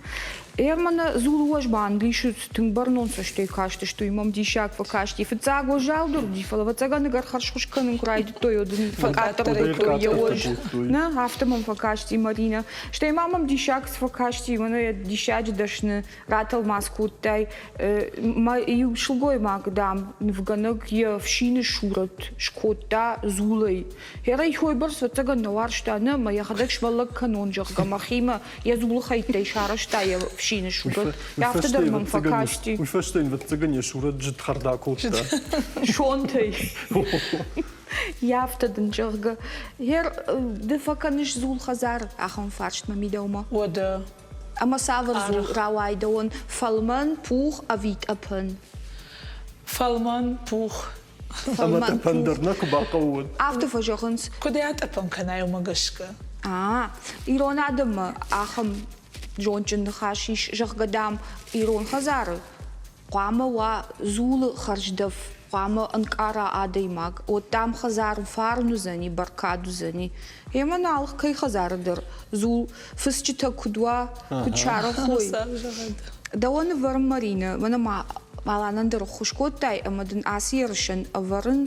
Ӕрмӕнӕ дзулы уӕзмӕ англисы тынг бӕрнон цӕстӕй кастысты, уый мӕм диссаг фӕкасти. Фыццаг уӕззаудӕр уыди, фӕлӕ ӕвӕццӕгӕн ӕгӕр хӕрзхуыз кӕнын куы райдыдтой, уӕд ын фӕкъаддӕр кодтой йӕ уӕз. Нӕ, афтӕ мӕм фӕкасти Маринӕ. Стӕй ма мӕм диссаг цы фӕкасти, мӕнӕ йӕ диссаджы дӕсны ратӕлмац кодтай. Мӕ иу сылгоймаг, дам, нывгӕнӕг йӕ фсины сурӕт скодта дзулӕй. Хӕрӕй хойбӕрц ӕвӕццӕгӕн нӕ уарзта, нӕ, мӕ йӕхӕдӕг смӕллӕг кӕнон, зӕгъгӕ, мӕхимӕ йӕ дзулы хӕйттӕй сарӕзта йӕ фсин. ӕфсины сурӕт. Афтӕ дӕр мӕм фӕкасти. Уый фӕстӕ йын ӕвӕццӕгӕн йӕ сурӕт зыдхӕрд акодта. Сонтӕй. Йӕ афтӕ дын зӕгъгӕ. Гъер ды фӕкӕныс дзул хӕдзар ахӕм фарстмӕ мидӕумӕ. Уӕдӕ Ӕмӕ цавӕр дзул рауайдӕуӕн фӕлмӕн, пух ӕви тъӕпӕн? Фӕлмӕн, пух. Ӕмӕ тъӕпӕн дӕр нӕ куы бахъӕуы, уӕд. Афтӕ фӕзӕгъынц. Куыд ӕй атъӕпӕн кӕнай, уымӕ гӕсгӕ. А, ирон адӕммӕ ахӕм зондджын ныхас ис, зӕгъгӕ, дам, ирон хӕдзары хъуамӕ уа дзулы хӕрздӕф, хъуамӕ ӕнкъара адӕймаг. От, дам, хӕдзар фарн уыдзӕни, бӕркад уыдзӕни. Ӕмӕ нал кӕй хӕдзары дӕр дзул фысджытӕ куыд уа, куыд сарӕхой. Дӕуӕн ӕвӕрын, Маринӕ, мӕнӕ ма Аланӕн дӕр ӕххуыс кодтай ӕмӕ дын ацы ерысӕн ӕвӕрын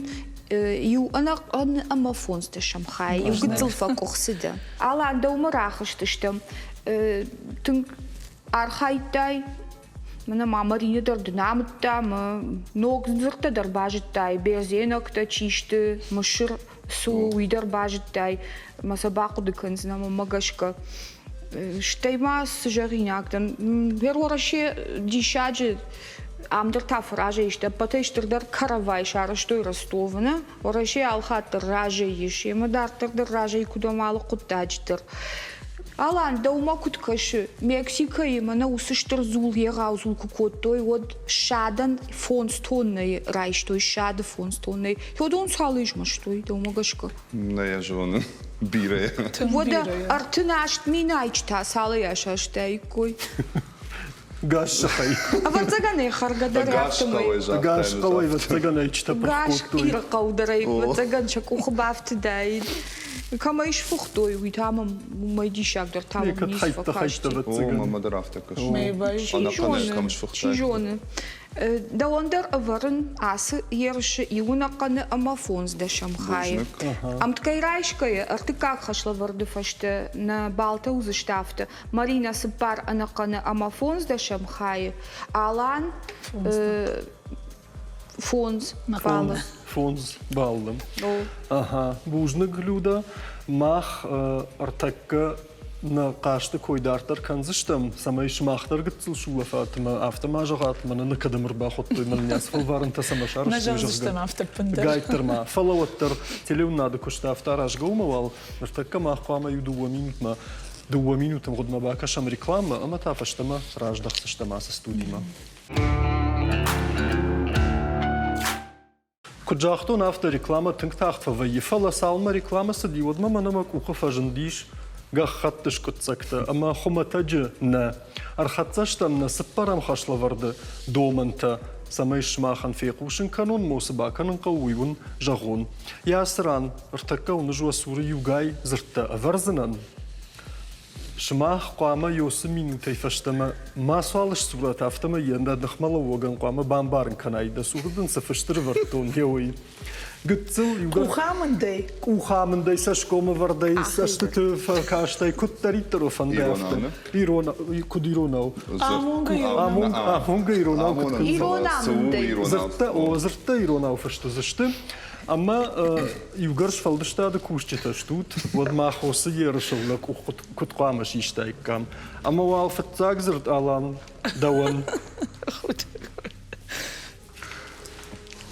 иу ӕнӕхъӕн ӕмӕ фондздӕсӕм хай, иу гыццыл фӕкъуыхцы дӕ. Алан, дӕумӕ рахызтыстӕм. Тынг архайдтай, Мӕнӕ ма Маринӕ дӕр дын амыдта мӕ ног дзырдтӕ дӕр базыдтай, бердзенӕгтӕ чи сты, Мысыр цы у, уый дӕр базыдтай, мӕ сӕ бахъуыды кӕндзынӕ мӕнмӕ гӕсгӕ. Стӕй ма цы зӕгъинаг дӕн, Уӕрӕсе диссаджы ам дӕр та фӕразӕй сты, ӕппӕтӕй стырдӕр каравай сарӕзтой Ростовы, нӕ? Уӕрӕсе алхатт дӕр разӕй ис, ӕмӕ дарддӕр дӕр разӕй куыд уӕм алы хъуыддаджы дӕр. Алан, дӕумӕ куыд кӕсы, Мексикӕйы мӕнӕ уыцы стыр дзул егъау дзул куы кодтой, уӕд ссадӕн фондз тоннӕйы райстой, ссады фондз тоннӕйы. Уыдон цал измӕстой, дӕумӕ гӕсгӕ? Нӕ йӕ зонын. Бирӕ. Уӕдӕ 38 000 айчы та цалӕй асастаиккой? Гас сыхӕй. Ӕвӕццӕгӕн ӕй хӕргӕ дӕр афтӕмӕй. Гас хъӕуӕй ӕвӕццӕгӕн ӕйчытӕ пырх Гас кодтой. Ирыхъӕу дӕр ӕй ӕвӕццӕгӕн сӕ къухы бафтыдаид. Кӕм ӕй сфыхтой, уый та мӕм уымӕй диссагдӕр та мӕм Кӕд ницы хӕйттӕ хӕйттӕ фӕкасти. ӕвӕццӕгӕн. О, мӕмӕ дӕр афтӕ кӕсы. Чи Ӕнӕхъӕнӕй зоны, кӕм чи сфыхтай. зоны. Дӕуӕн дӕр ӕвӕрын ацы ерысы иунӕхъӕны ӕмӕ фондздӕсӕм хайы. Ӕмткӕй райсгӕйӕ ӕртыккаг хӕслӕвӕрды фӕстӕ нӕ балтӕ уыдзысты афтӕ. Маринӕ цыппар ӕнӕхъӕны ӕмӕ фондздӕсӕм хайы, Алан фондз баллы. Фондз баллы. Ага, бузныг, Люда. Мах ӕртӕккӕ нӕ хъазты кой дарддӕр кӕндзыстӕм, цӕмӕй сымах дӕр гыццыл сулӕфат ӕмӕ афтӕ ма зӕгъат, мӕнӕ нӕ кӕдӕм ӕрбахуыдтой, мӕнӕ нӕ цы фӕлварӕнтӕ цӕмӕ сарӕзтой, Нӕ зӕгъдзыстӕм афтӕ ӕппындӕр. Гайддӕр ма. Фӕлӕ уӕддӕр телеуынынады куысты афтӕ аразгӕ уымӕ уал ныртӕккӕ мах хъуамӕ иу-дыууӕ минутмӕ дыууӕ минуты мгъуыдмӕ бакӕсӕм рекламӕ ӕмӕ та фӕстӕмӕ раздӕхдзыстӕм ацы студимӕ. Куыд загътон, афтӕ рекламӕ тынг тагъд фӕвӕййы, фӕлӕ цалынмӕ рекламӕ цыди, уӕдмӕ мӕнӕ мӕ къухы фӕзындис гӕххӕтты скъуыддзӕгтӕ ӕмӕ хуымӕтӕджы нӕ. Ӕрхӕццӕ стӕм нӕ цыппӕрӕм хӕслӕвӕрды домӕнтӕ, цӕмӕй сымахӕн фехъусын кӕнон, мо цы бакӕнын хъӕуы, уый уын зӕгъон. Йӕ ацы ран ӕртӕккӕ уын ӕз уӕ цуры иугай дзырдтӕ ӕвӕрдзынӕн. Сымах хъуамӕ Йосы минутӕй фӕстӕмӕ мацуал сдзурат, афтӕмӕй йӕ дӕ ныхмӕлӕууӕгӕн хъуамӕ бамбарын кӕнай, дӕ цуры дын цы фыст ӕрывӕрдтон, гъе уый. Гыццыл иугӕр Къухамындӕй? Къухамындӕй, цӕсгомӕвӕрдӕй, цӕстыты фӕкастӕй, куыддӕриддӕр уӕ фӕнды, афтӕ. Ирон, куыд иронау? Амонгӕ иронау. Амонгӕ иронау куыд Ирон амындӕй. Дзырдтӕ, о, дзырдтӕ иронау фыст уыдзысты. Ӕмӕ иугӕр сфӕлдыстады кусджытӕ стут, уӕд мах уыцы ерысыл нӕ къух куыд хъуамӕ систаиккам? Ӕмӕ уал фыццаг дзырд, Алан, дӕуӕн.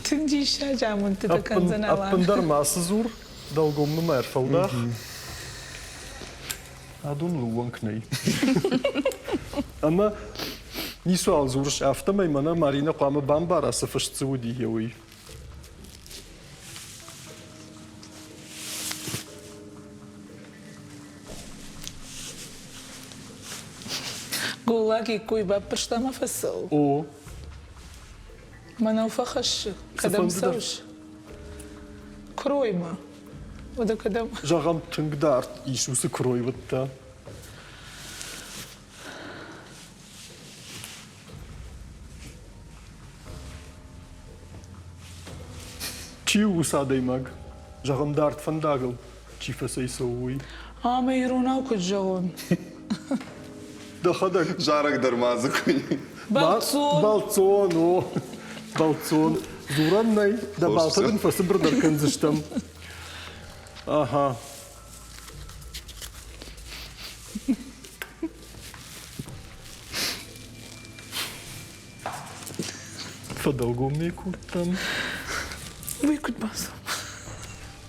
Тынг диссаджы амондтытӕ кӕндзӕн Алан. Ӕппындӕр мацы дзур, дӕлгоммӕ ма ӕрфӕлдах. Адон ууӕнк нӕй. Ӕмӕ ницуал дзурыс, афтӕмӕй мӕнӕ Маринӕ хъуамӕ бамбара, цы фыст дзы уыди, уый. Голлаг иккой баппӕрста ӕмӕ фӕцӕуы. О. Мӕнау фӕхӕссы. Кӕдӕм цӕуыс? Куыроймӕ. Уӕдӕ кӕдӕм? Зӕгъӕм, тынг дард ис уыцы куырой уыдта. Чи у уыцы адӕймаг? Зӕгъӕм, дард фӕндагыл чи фӕцӕйцӕуы, уый. Ӕмӕ иронау куыд зӕгъон? Дӕхӕдӕг. Зарӕг дӕр ма дзы куы и. Бӕлццон. Бӕлццон, о. Бӕлццон. Дзурӕн нӕй, дӕ балтӕ дын фӕцыбырдӕр кӕндзыстӕм. Ага. Фӕдӕлгоммӕ кодтам. Уый куыд бацӕуы?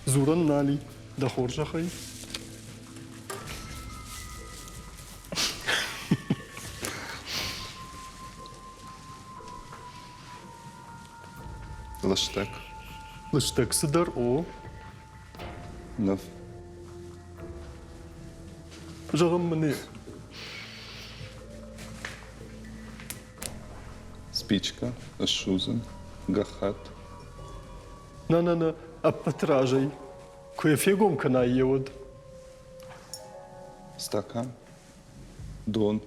Дзурӕн нал и, дӕ хорзӕхӕй. Лыстӕг. Лыстӕг цыдӕр, о. Ныв. Зӕгъын мын и. Спичкӕ ссудзын, гӕххӕтт. Нӕ-нӕ-нӕ, ӕппӕт разӕй. Куы йӕ фегом кӕнай йе уӕд. Стакан. Дон.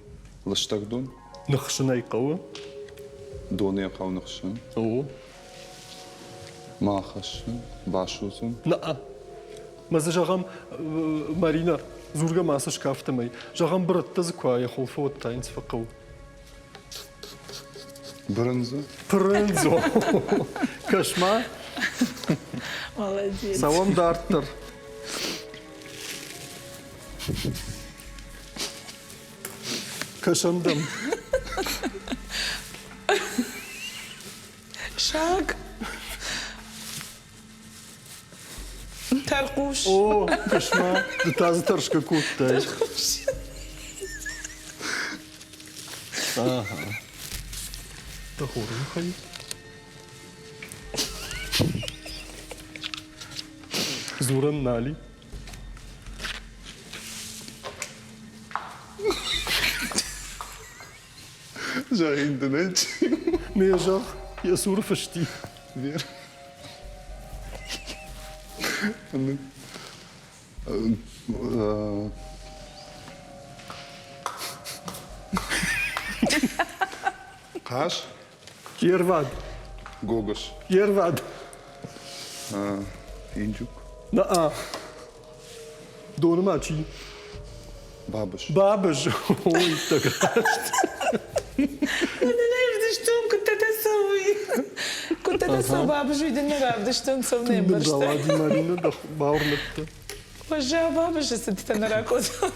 Лыстӕг дон. Ныхсын ӕй хъӕуы. Дон йӕ хъӕуы ныхсын. О. Ма хӕссын, басудзын. Нӕ. Мӕ дзы зӕгъӕм, Марина, дзургӕ ма цы скафтӕмӕй. Зӕгъӕм, бырӕттӕ дзы куы йӕ хуылфы уӕд та йын цы фӕхъӕуы? Брынза. Прынзо. Кӕс-ма. Молодец. Цӕуӕм дарддӕр. Кӕсӕм дӕм. Саг. Тӕрхъус. О, кӕс-ма, ды та дзы тӕрсгӕ кодтай. Тӕрхъус. Ага. Дӕ хорзӕхӕй. Дзурӕн нал и. Зӕгъин дын ӕй, Ме зӕгъ, йӕ цуры фысти. Вер. Хъаз? Йе рвад. Гогыз. Йе рвад. Индюк. На-а. Доны ма чи? Бабыз. Бабыз. Ой, иттӕг раст. Равдыстон, куыдтӕ дӕ цӕуы? Куыдтӕ дӕ цӕуы бабыз, уый дын нӕ равдыстон, цӕуы не мбӕрстай. Рауади Марина, дӕ бауырныдта. Уӕззау бабызы цыдтӕ нӕ ракодтон.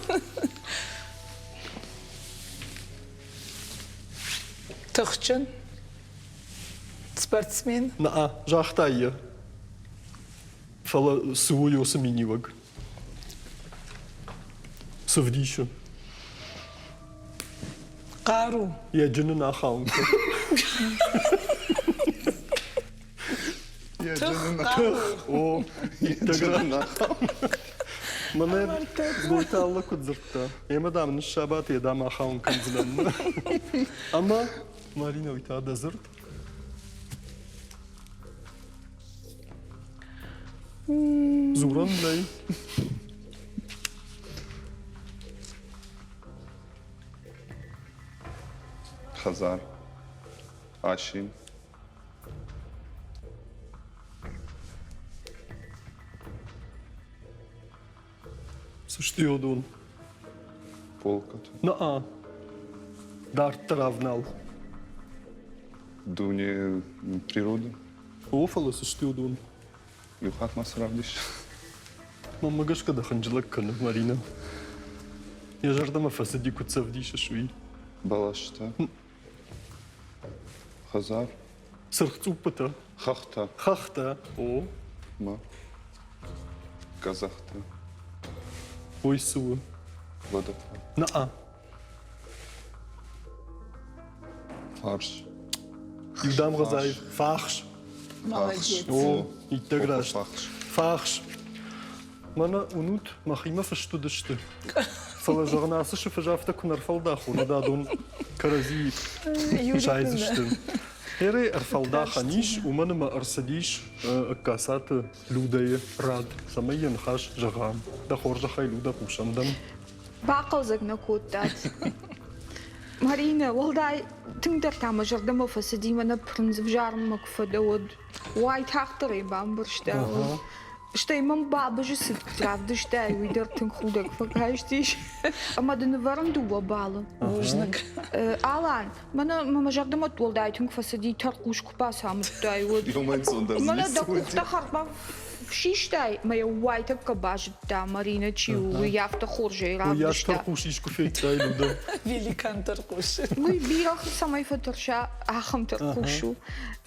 Тыхджын. Спортсмен. На, загътай йӕ. Фӕлӕ цы у уыцы миниуӕг? Цы вдисы? Хъару. Йӕ джыны нӕ ахауын Тых, хъару. О, иттӕг Мӕнӕ Гойты Алла куыд дзырдта, ӕмӕ дам ныссабат, йӕ дам ахауын кӕндзынӕн. Ӕмӕ, Марина, уый та дӕ дзырд? Дзурӕн нӕй. Хӕдзар. Асин. Цы сты уыдон? Полкӕтӕ. На-а. Дарддӕр ӕвнал. Дуне природы. О, фӕлӕ цы сты уыдон? Иу хатт ма цы равдис? Мӕнмӕ гӕсгӕ дӕ хынджылӕг кӕны, Марина. Йӕ зӕрдӕмӕ фӕцыди, куыд сӕ ӕвдисыс, уый. Бӕлӕстӕ. Хӕдзар. Сырх цъуппытӕ. Хӕхтӕ. Хӕхтӕ, о. Ма. Къӕдзӕхтӕ. Ой, цы у? Водопад. На-а. Фарс. Иу дамгъӕ фахс. Молодец. О, иттӕг раст. Фахс. Фахс. Мӕнӕ уынут, мӕхимӕ фыст уыдысты. Фӕлӕ зӕгъын, ацы сыфы афтӕ куы нӕ рфӕлдӕхон, уӕд адон кӕрӕдзийы сайдзысты. Херӕй ӕрфӕлдахӕн ис, уымӕн ӕмӕ ӕрцыдис Ӕгкацаты Людӕйы рад, цӕмӕй йӕ ныхас зӕгъа. Дӕ хорзӕхӕй, Людӕ, хъусӕм дӕм. Бахъӕлдзӕг нӕ кодтат. Маринӕ, уӕлдай тынгдӕр та мӕ зӕрдӕмӕ фӕцыди, мӕнӕ пырындз ӕвзарынмӕ куы фӕдӕ, уӕд. Уайтагъддӕр ӕй бамбӕрста. Стӕй мӕм бабызы цыд куыд равдыстай, уый дӕр тынг худӕг фӕкастис. Ӕмӕ дын нывӕрын дыууӕ балы. Бузныг. Алан, мӕнӕ мӕ зӕрдӕмӕ уӕлдай тынг фӕцыди, тӕрхъус куы бацамыдтай, уӕд. Мӕнӕ дӕ къухтӕ хӕрдмӕ систай, мӕ йӕ уайтӕккӕ базыдта, Маринӕ чи у, уый афтӕ хорзӕй Уыйас равдыста. тӕрхъус искуы федтай, Людӕ? Великан тӕрхъус. Уый бирӕгъ цӕмӕй фӕтӕрса, ахӕм тӕрхъус у.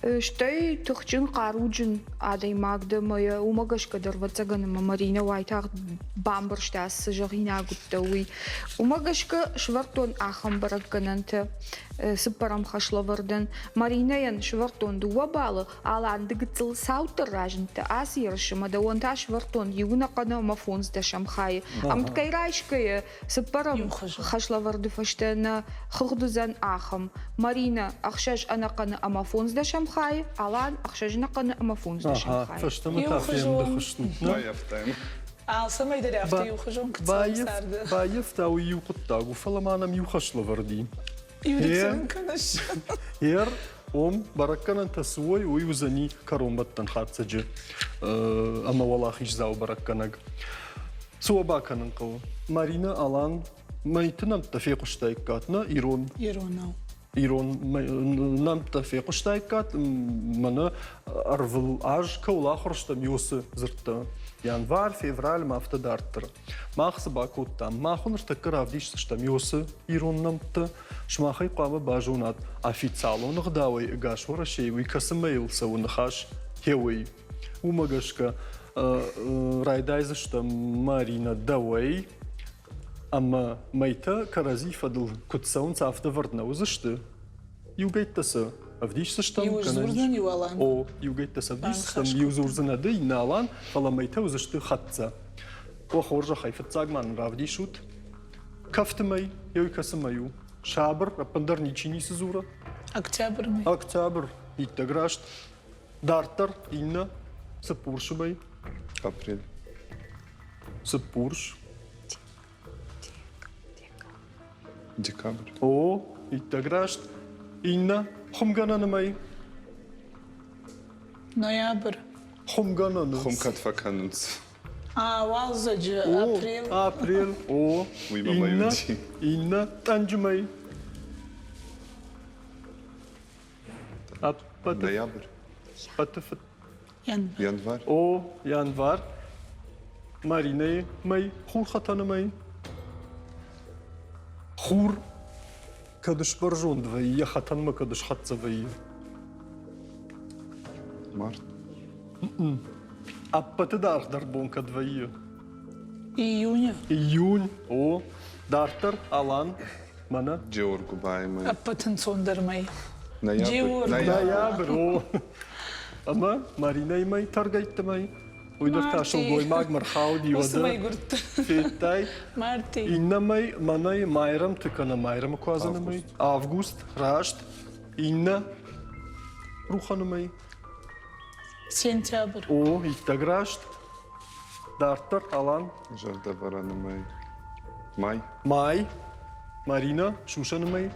Стӕй тыхджын, хъаруджын адӕймаг дӕ ӕмӕ йӕ уымӕ гӕсгӕ дӕр, ӕвӕццӕгӕн, ӕмӕ Маринӕ уайтагъд бамбӕрста, цы зӕгъинаг уыдтӕ, уый. Уымӕ гӕсгӕ сӕвӕрдтон ахӕм бӕрӕггӕнӕнтӕ цыппӕрӕм хӕслӕвӕрдӕн. Маринӕйӕн сӕвӕрдтон дыууӕ баллы, Алан, ды гыццыл цауддӕр разындтӕ ацы ерысы ӕмӕ дӕуӕн та сӕвӕрдтон иу ӕнӕхъӕн ӕмӕ фондздӕсӕм хайы. Ӕмткӕй райсгӕйӕ Цыппӕрӕм хӕслӕвӕрды фӕстӕ нӕ хыгъд уыдзӕн ахӕм: Маринӕ ӕхсӕз ӕнӕхъӕны ӕмӕ фондздӕсӕм хайы, Алан ӕхсӕз ӕнӕхъӕны ӕмӕ фондздӕсӕм хайы. Фӕстӕмӕ та фемдых сты. Баййӕфтаем. Алцӕмӕй дӕр афтӕ иухуызон куы царды. Баййӕфта уый иу хъуыддаг у, фӕлӕ ма нӕм иу хӕслӕвӕрд и. Иу кӕныс. Ер, ом бӕрӕггӕнӕнтӕ цы уой, уый уыдзӕни кӕронбӕттӕн хатдзӕджы ӕмӕ уӕлахиздзау бӕрӕггӕнӕг. Цы уӕ бакӕнын хъӕуы? Марина, Алан, мӕйты нӕмттӕ фехъуыстаиккат, нӕ ирон? Иронау. Ирон нӕмттӕ фехъуыстаиккат, мӕнӕ ӕрвыл аз кӕуыл ахуыр стӕм, уыцы дзырдтӕ. Январь, февраль ӕмӕ афтӕ дарддӕр. Мах цы бакодтам? Мах уын ныртӕккӕ равдисдзыстӕм уыцы ирон нӕмттӕ. Сымахӕй хъуамӕ базонат, официалон ӕгъдауӕй ӕгас Уӕрӕсейы уый кӕцы мӕйыл цӕуы ныхас, гъеуый. Уымӕ гӕсгӕ райдайдзыстӕм Маринӕ дӕуӕй, ӕмӕ мӕйтӕ кӕрӕдзи фӕдыл куыд цӕуынц, афтӕ вӕрд нӕ уыдзысты. Иугӕйттӕ сӕ ӕвдисдзыстӕм. Иу дзурдзӕн, иу Алан. О, иугӕйттӕ сӕ ӕвдисдзыстӕм, иу дзурдзӕн ды, иннӕ Алан, фӕлӕ мӕйтӕ уыдзысты хӕццӕ. О, хорзӕхӕй, фыццаг ма нын равдисут. Кӕфты мӕй, еуй кӕцы мӕй у? Сабыр, ӕппындӕр ничи ницы дзуры. Октябрь мӕй. Октябрь, иттӕг раст. Дарддӕр иннӕ Цыппурсы мӕй. Апрель. Цыппурс. Декабрь. О, иттӕг раст. Иннӕ хуымгӕнӕны мӕй. Ноябрь. Хуымгӕнӕны. Хуым кӕд фӕкӕнынц? А, уалдзӕджы, апрель. Апрель, о. Уый ма мӕй уыди. Иннӕ тъӕнджы мӕй. Ӕппӕты Ноябрь. Ӕппӕты фыд. Январь. О, январь. Маринӕйы мӕй, хурхӕтӕны мӕй. Хур кӕд сбӕрзонд вӕййы, йӕ хӕтӕнмӕ кӕд схӕццӕ вӕййы. Март. Ӕппӕты даргъдӕр бон кӕд вӕййы? Июнь. Июнь, о. Дарддӕр Алан, мӕнӕ. Джеоргуыбайы мӕй. Ӕппӕт ӕнцондӕр мӕй. Ноябрь. Ноябрь, о. Ӕмӕ Маринӕйы мӕй, тӕргӕйтты мӕй. Уый дӕр та сылгоймагмӕ рхауди, уӕдӕ. Федтай? Марти. Иннӕ мӕй мӕнӕй Майрӕмты кӕнӕ Майрӕмы куадзӕны мӕй. Август, раст. Иннӕ Руханы мӕй. Сентябрь. О, иттӕг раст. Дарддӕр, Алан. Зӕрдӕвӕрӕны мӕй. Май. Май. Марина, сусӕны мӕй.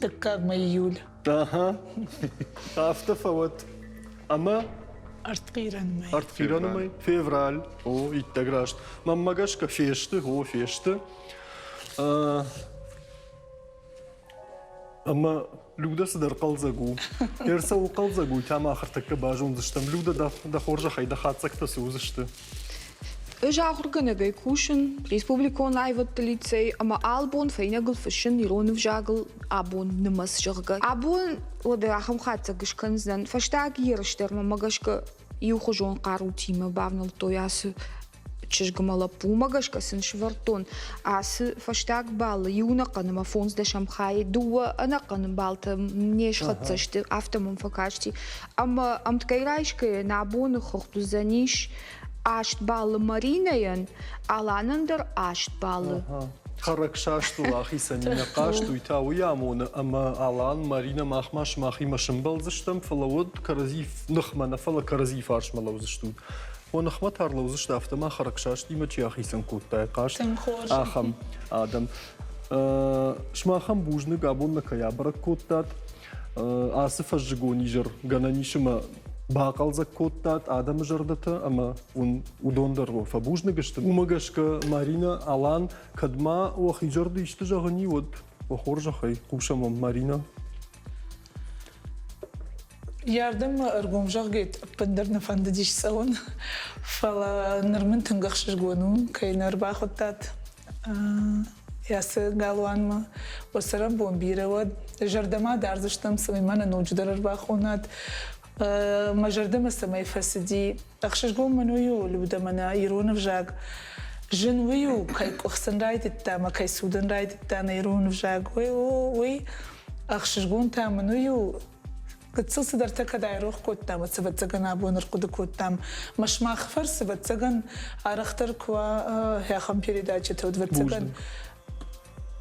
Дыккаг мӕй июль. Ага. Афтӕ фӕуӕд. Ӕмӕ Ӕртхъирӕн мӕй. Ӕртхъирӕны мӕй. Февраль. О, иттӕг раст. Мӕнмӕ гӕсгӕ фесты, о, фесты. Ӕмӕ Людӕ цыдӕр хъӕлдзӕг у. Ӕрцӕуы хъӕлдзӕг у, та мах ӕртӕккӕ базондзыстӕм. Людӕ, дӕ хорзӕхӕй, дӕ хатдзӕгтӕ цы уыдзысты? Ӕз ахуыргӕнӕгӕй кусын республикон аивӕдты лицей ӕмӕ албон фӕйнӕгыл фыссын ирон ӕвзагыл абон нымӕц, зӕгъгӕ. Абон уӕдӕ ахӕм хатдзӕг скӕндзынӕн. Фӕстаг ерыс дӕр мӕмӕ гӕсгӕ иухуызон хъарутимӕ бавнӕлдтой ацы чызг ӕмӕ лӕппу. Уымӕ гӕсгӕ сын сӕвӕрдтон ацы фӕстаг баллы иу ӕнӕхъӕн ӕмӕ фондздӕсӕм хайы дыууӕ ӕнӕхъӕн баллтӕ не схӕццӕ сты, афтӕ мӕм фӕкасти. Ӕмӕ ӕмткӕй райсгӕйӕ нӕ абоны хыгъд уыдзӕнис аст баллы Маринӕйӕн, Аланӕн дӕр аст баллы. Хӕрӕгсастыл ахицӕн нӕ хъазт, уый та уый амоны, ӕмӕ Алан, Маринӕ махмӕ сымахимӕ сымбӕлдзыстӕм, фӕлӕ уӕд кӕрӕдзи ныхмӕ нӕ, фӕлӕ кӕрӕдзи фарсмӕ лӕудзыстут. Уӕ ныхмӕ та ӕрлӕудзысты, афтӕ ма хӕрӕгсастимӕ чи ахицӕн кодта хъазт, ахӕм адӕм. Сымахӕн бузныг, абон нӕ кӕй абӕрӕг кодтат. Ацы фӕззыгон изӕр гӕнӕн ис ӕмӕ бахъӕлдзӕг кодтат адӕмы зӕрдӕтӕ ӕмӕ уын уыдон дӕр фӕбузныг сты. Уымӕ гӕсгӕ Маринӕ, Алан, кӕд ма уӕхи зӕрды исты зӕгъын и, уӕд уӕ хорзӕхӕй хъусӕм уӕм, Маринӕ. Йӕ ардӕм ӕргом зӕгъгӕ, ӕппындӕр нӕ фӕндыдис цӕуын, фӕлӕ ныр мын тынг ӕхсызгон у, кӕй нӕ ӕрбахуыдтат. Ацы галуанмӕ. Уӕ цӕрӕнбон бирӕ уӕд. Зӕрдӕмӕ дардзыстӕм, цӕмӕй ма нӕ ноджыдӕр ӕрбахонат. Мӕ зӕрдӕмӕ цӕмӕй фӕцыди. Ӕхсызгон мын уый у, Людӕ, мӕнӕ ирон ӕвзаг. Зын уый у, кӕй къуыхцын райдыдта ӕмӕ кӕй цудын райдыдта нӕ ирон ӕвзаг. Уый у, уый ӕхсызгон та мын уый у, гыццыл цыдӕртӕ кӕд айрох кодтам, ӕвӕццӕгӕн абон ӕрхъуыды кодтам. Мӕ сымах фӕрцы, ӕвӕццӕгӕн, арӕхдӕр куы уа ахӕм передачӕтӕ, уӕд, ӕвӕццӕгӕн,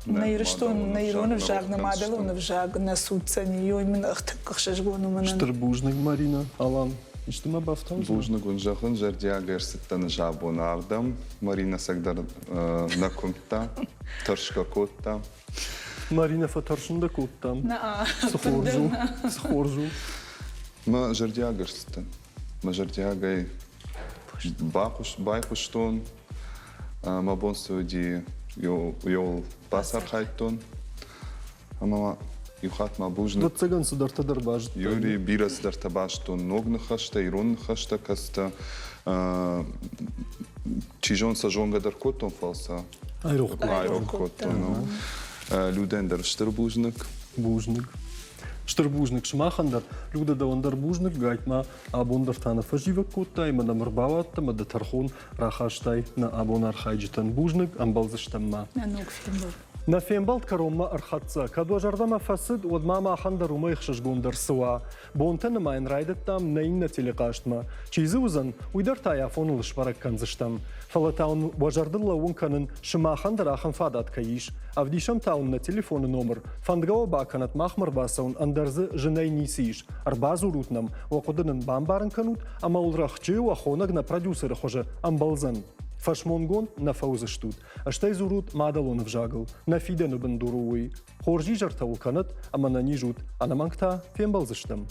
нӕ Ирыстон, нӕ ирон ӕвзаг, нӕ мадӕлон ӕвзаг нӕ судздзӕни, ёй мын тынг ӕхсызгон у мӕнӕн. Стыр бузныг, Марина, Алан. Исты ма бафтаудзынӕ? Бузныг уын зӕгъын, зӕрдиаг ӕрцыдтӕн ӕз абон ардӕм. Марина цӕгдӕр нӕ куымдта, тӕрсгӕ кодта. Марина, фӕтӕрсын дӕ кодтам. Цы хорз у, цы хорз у. Мӕ зӕрдиаг ӕрцыдтӕн. Мӕ зӕрдиагӕй байхъуыстон. Мӕ бон цы уыди, йол бацархайдтон. Ӕмӕ ма иу хатт ма бузныг. Ӕвӕццӕгӕн цыдӕртӕ дӕр базыдтай. Юрий, бирӕ цыдӕртӕ базыдтон. Ног ныхӕстӕ, ирон ныхӕстӕ, кӕцытӕ чи зоны сӕ зонгӕ дӕр кодтон, фӕлӕ сӕ Айрох кодтон. Людӕн дӕр стыр бузныг. Бузныг. Стыр бузныг сымахӕн дӕр. Люда, дӕуӕн дӕр бузныг. Гайтма абон дӕр та нӕ фӕзивӕг кодтай, ӕмӕ нӕм ӕрбауадтӕ ӕмӕ дӕ тӕрхон рахастай нӕ абон архайджытӕн. Бузныг, ӕмбӕлдзыстӕм ма. Нӕ ног фембӕлд. Нӕ фембӕлд кӕронмӕ ӕрхӕццӕ. Кӕд уӕ зӕрдӕмӕ фӕцыд, уӕд ма махӕн дӕр уымӕй ӕхсызгондӕр цы уа. Бонтӕ нымайын райдыдтам нӕ иннӕ телехъазтмӕ. Чи дзы уыдзӕн, уый дӕр та йӕ афоныл сбӕрӕг кӕндзыстӕм. Фӕлӕ та уын уӕ зӕрдыл лӕууын кӕнын, сымахӕн дӕр ахӕм фадат кӕй ис. Ӕвдисӕм та уын нӕ телефоны номыр. Фӕндгӕ уӕ бакӕнӕт махмӕ ӕрбацӕуын, ӕндӕр дзы зынӕй ницы ис. Ӕрбадзурут нӕм, уӕ хъуыды нын бамбарын кӕнут, ӕмӕ уыл рӕхджы уӕ хонӕг нӕ продюсеры хуызы ӕмбӕлдзӕн. Фӕсмонгонд нӕ фӕуыдзыстут. Стӕй дзурут мадӕлон ӕвзагыл. Нӕ фидӕны бындур у уый. Хорз изӕртӕ уыл кӕнӕт ӕмӕ нӕ низ ут. Ӕнӕмӕнг та фембӕлдзыстӕм.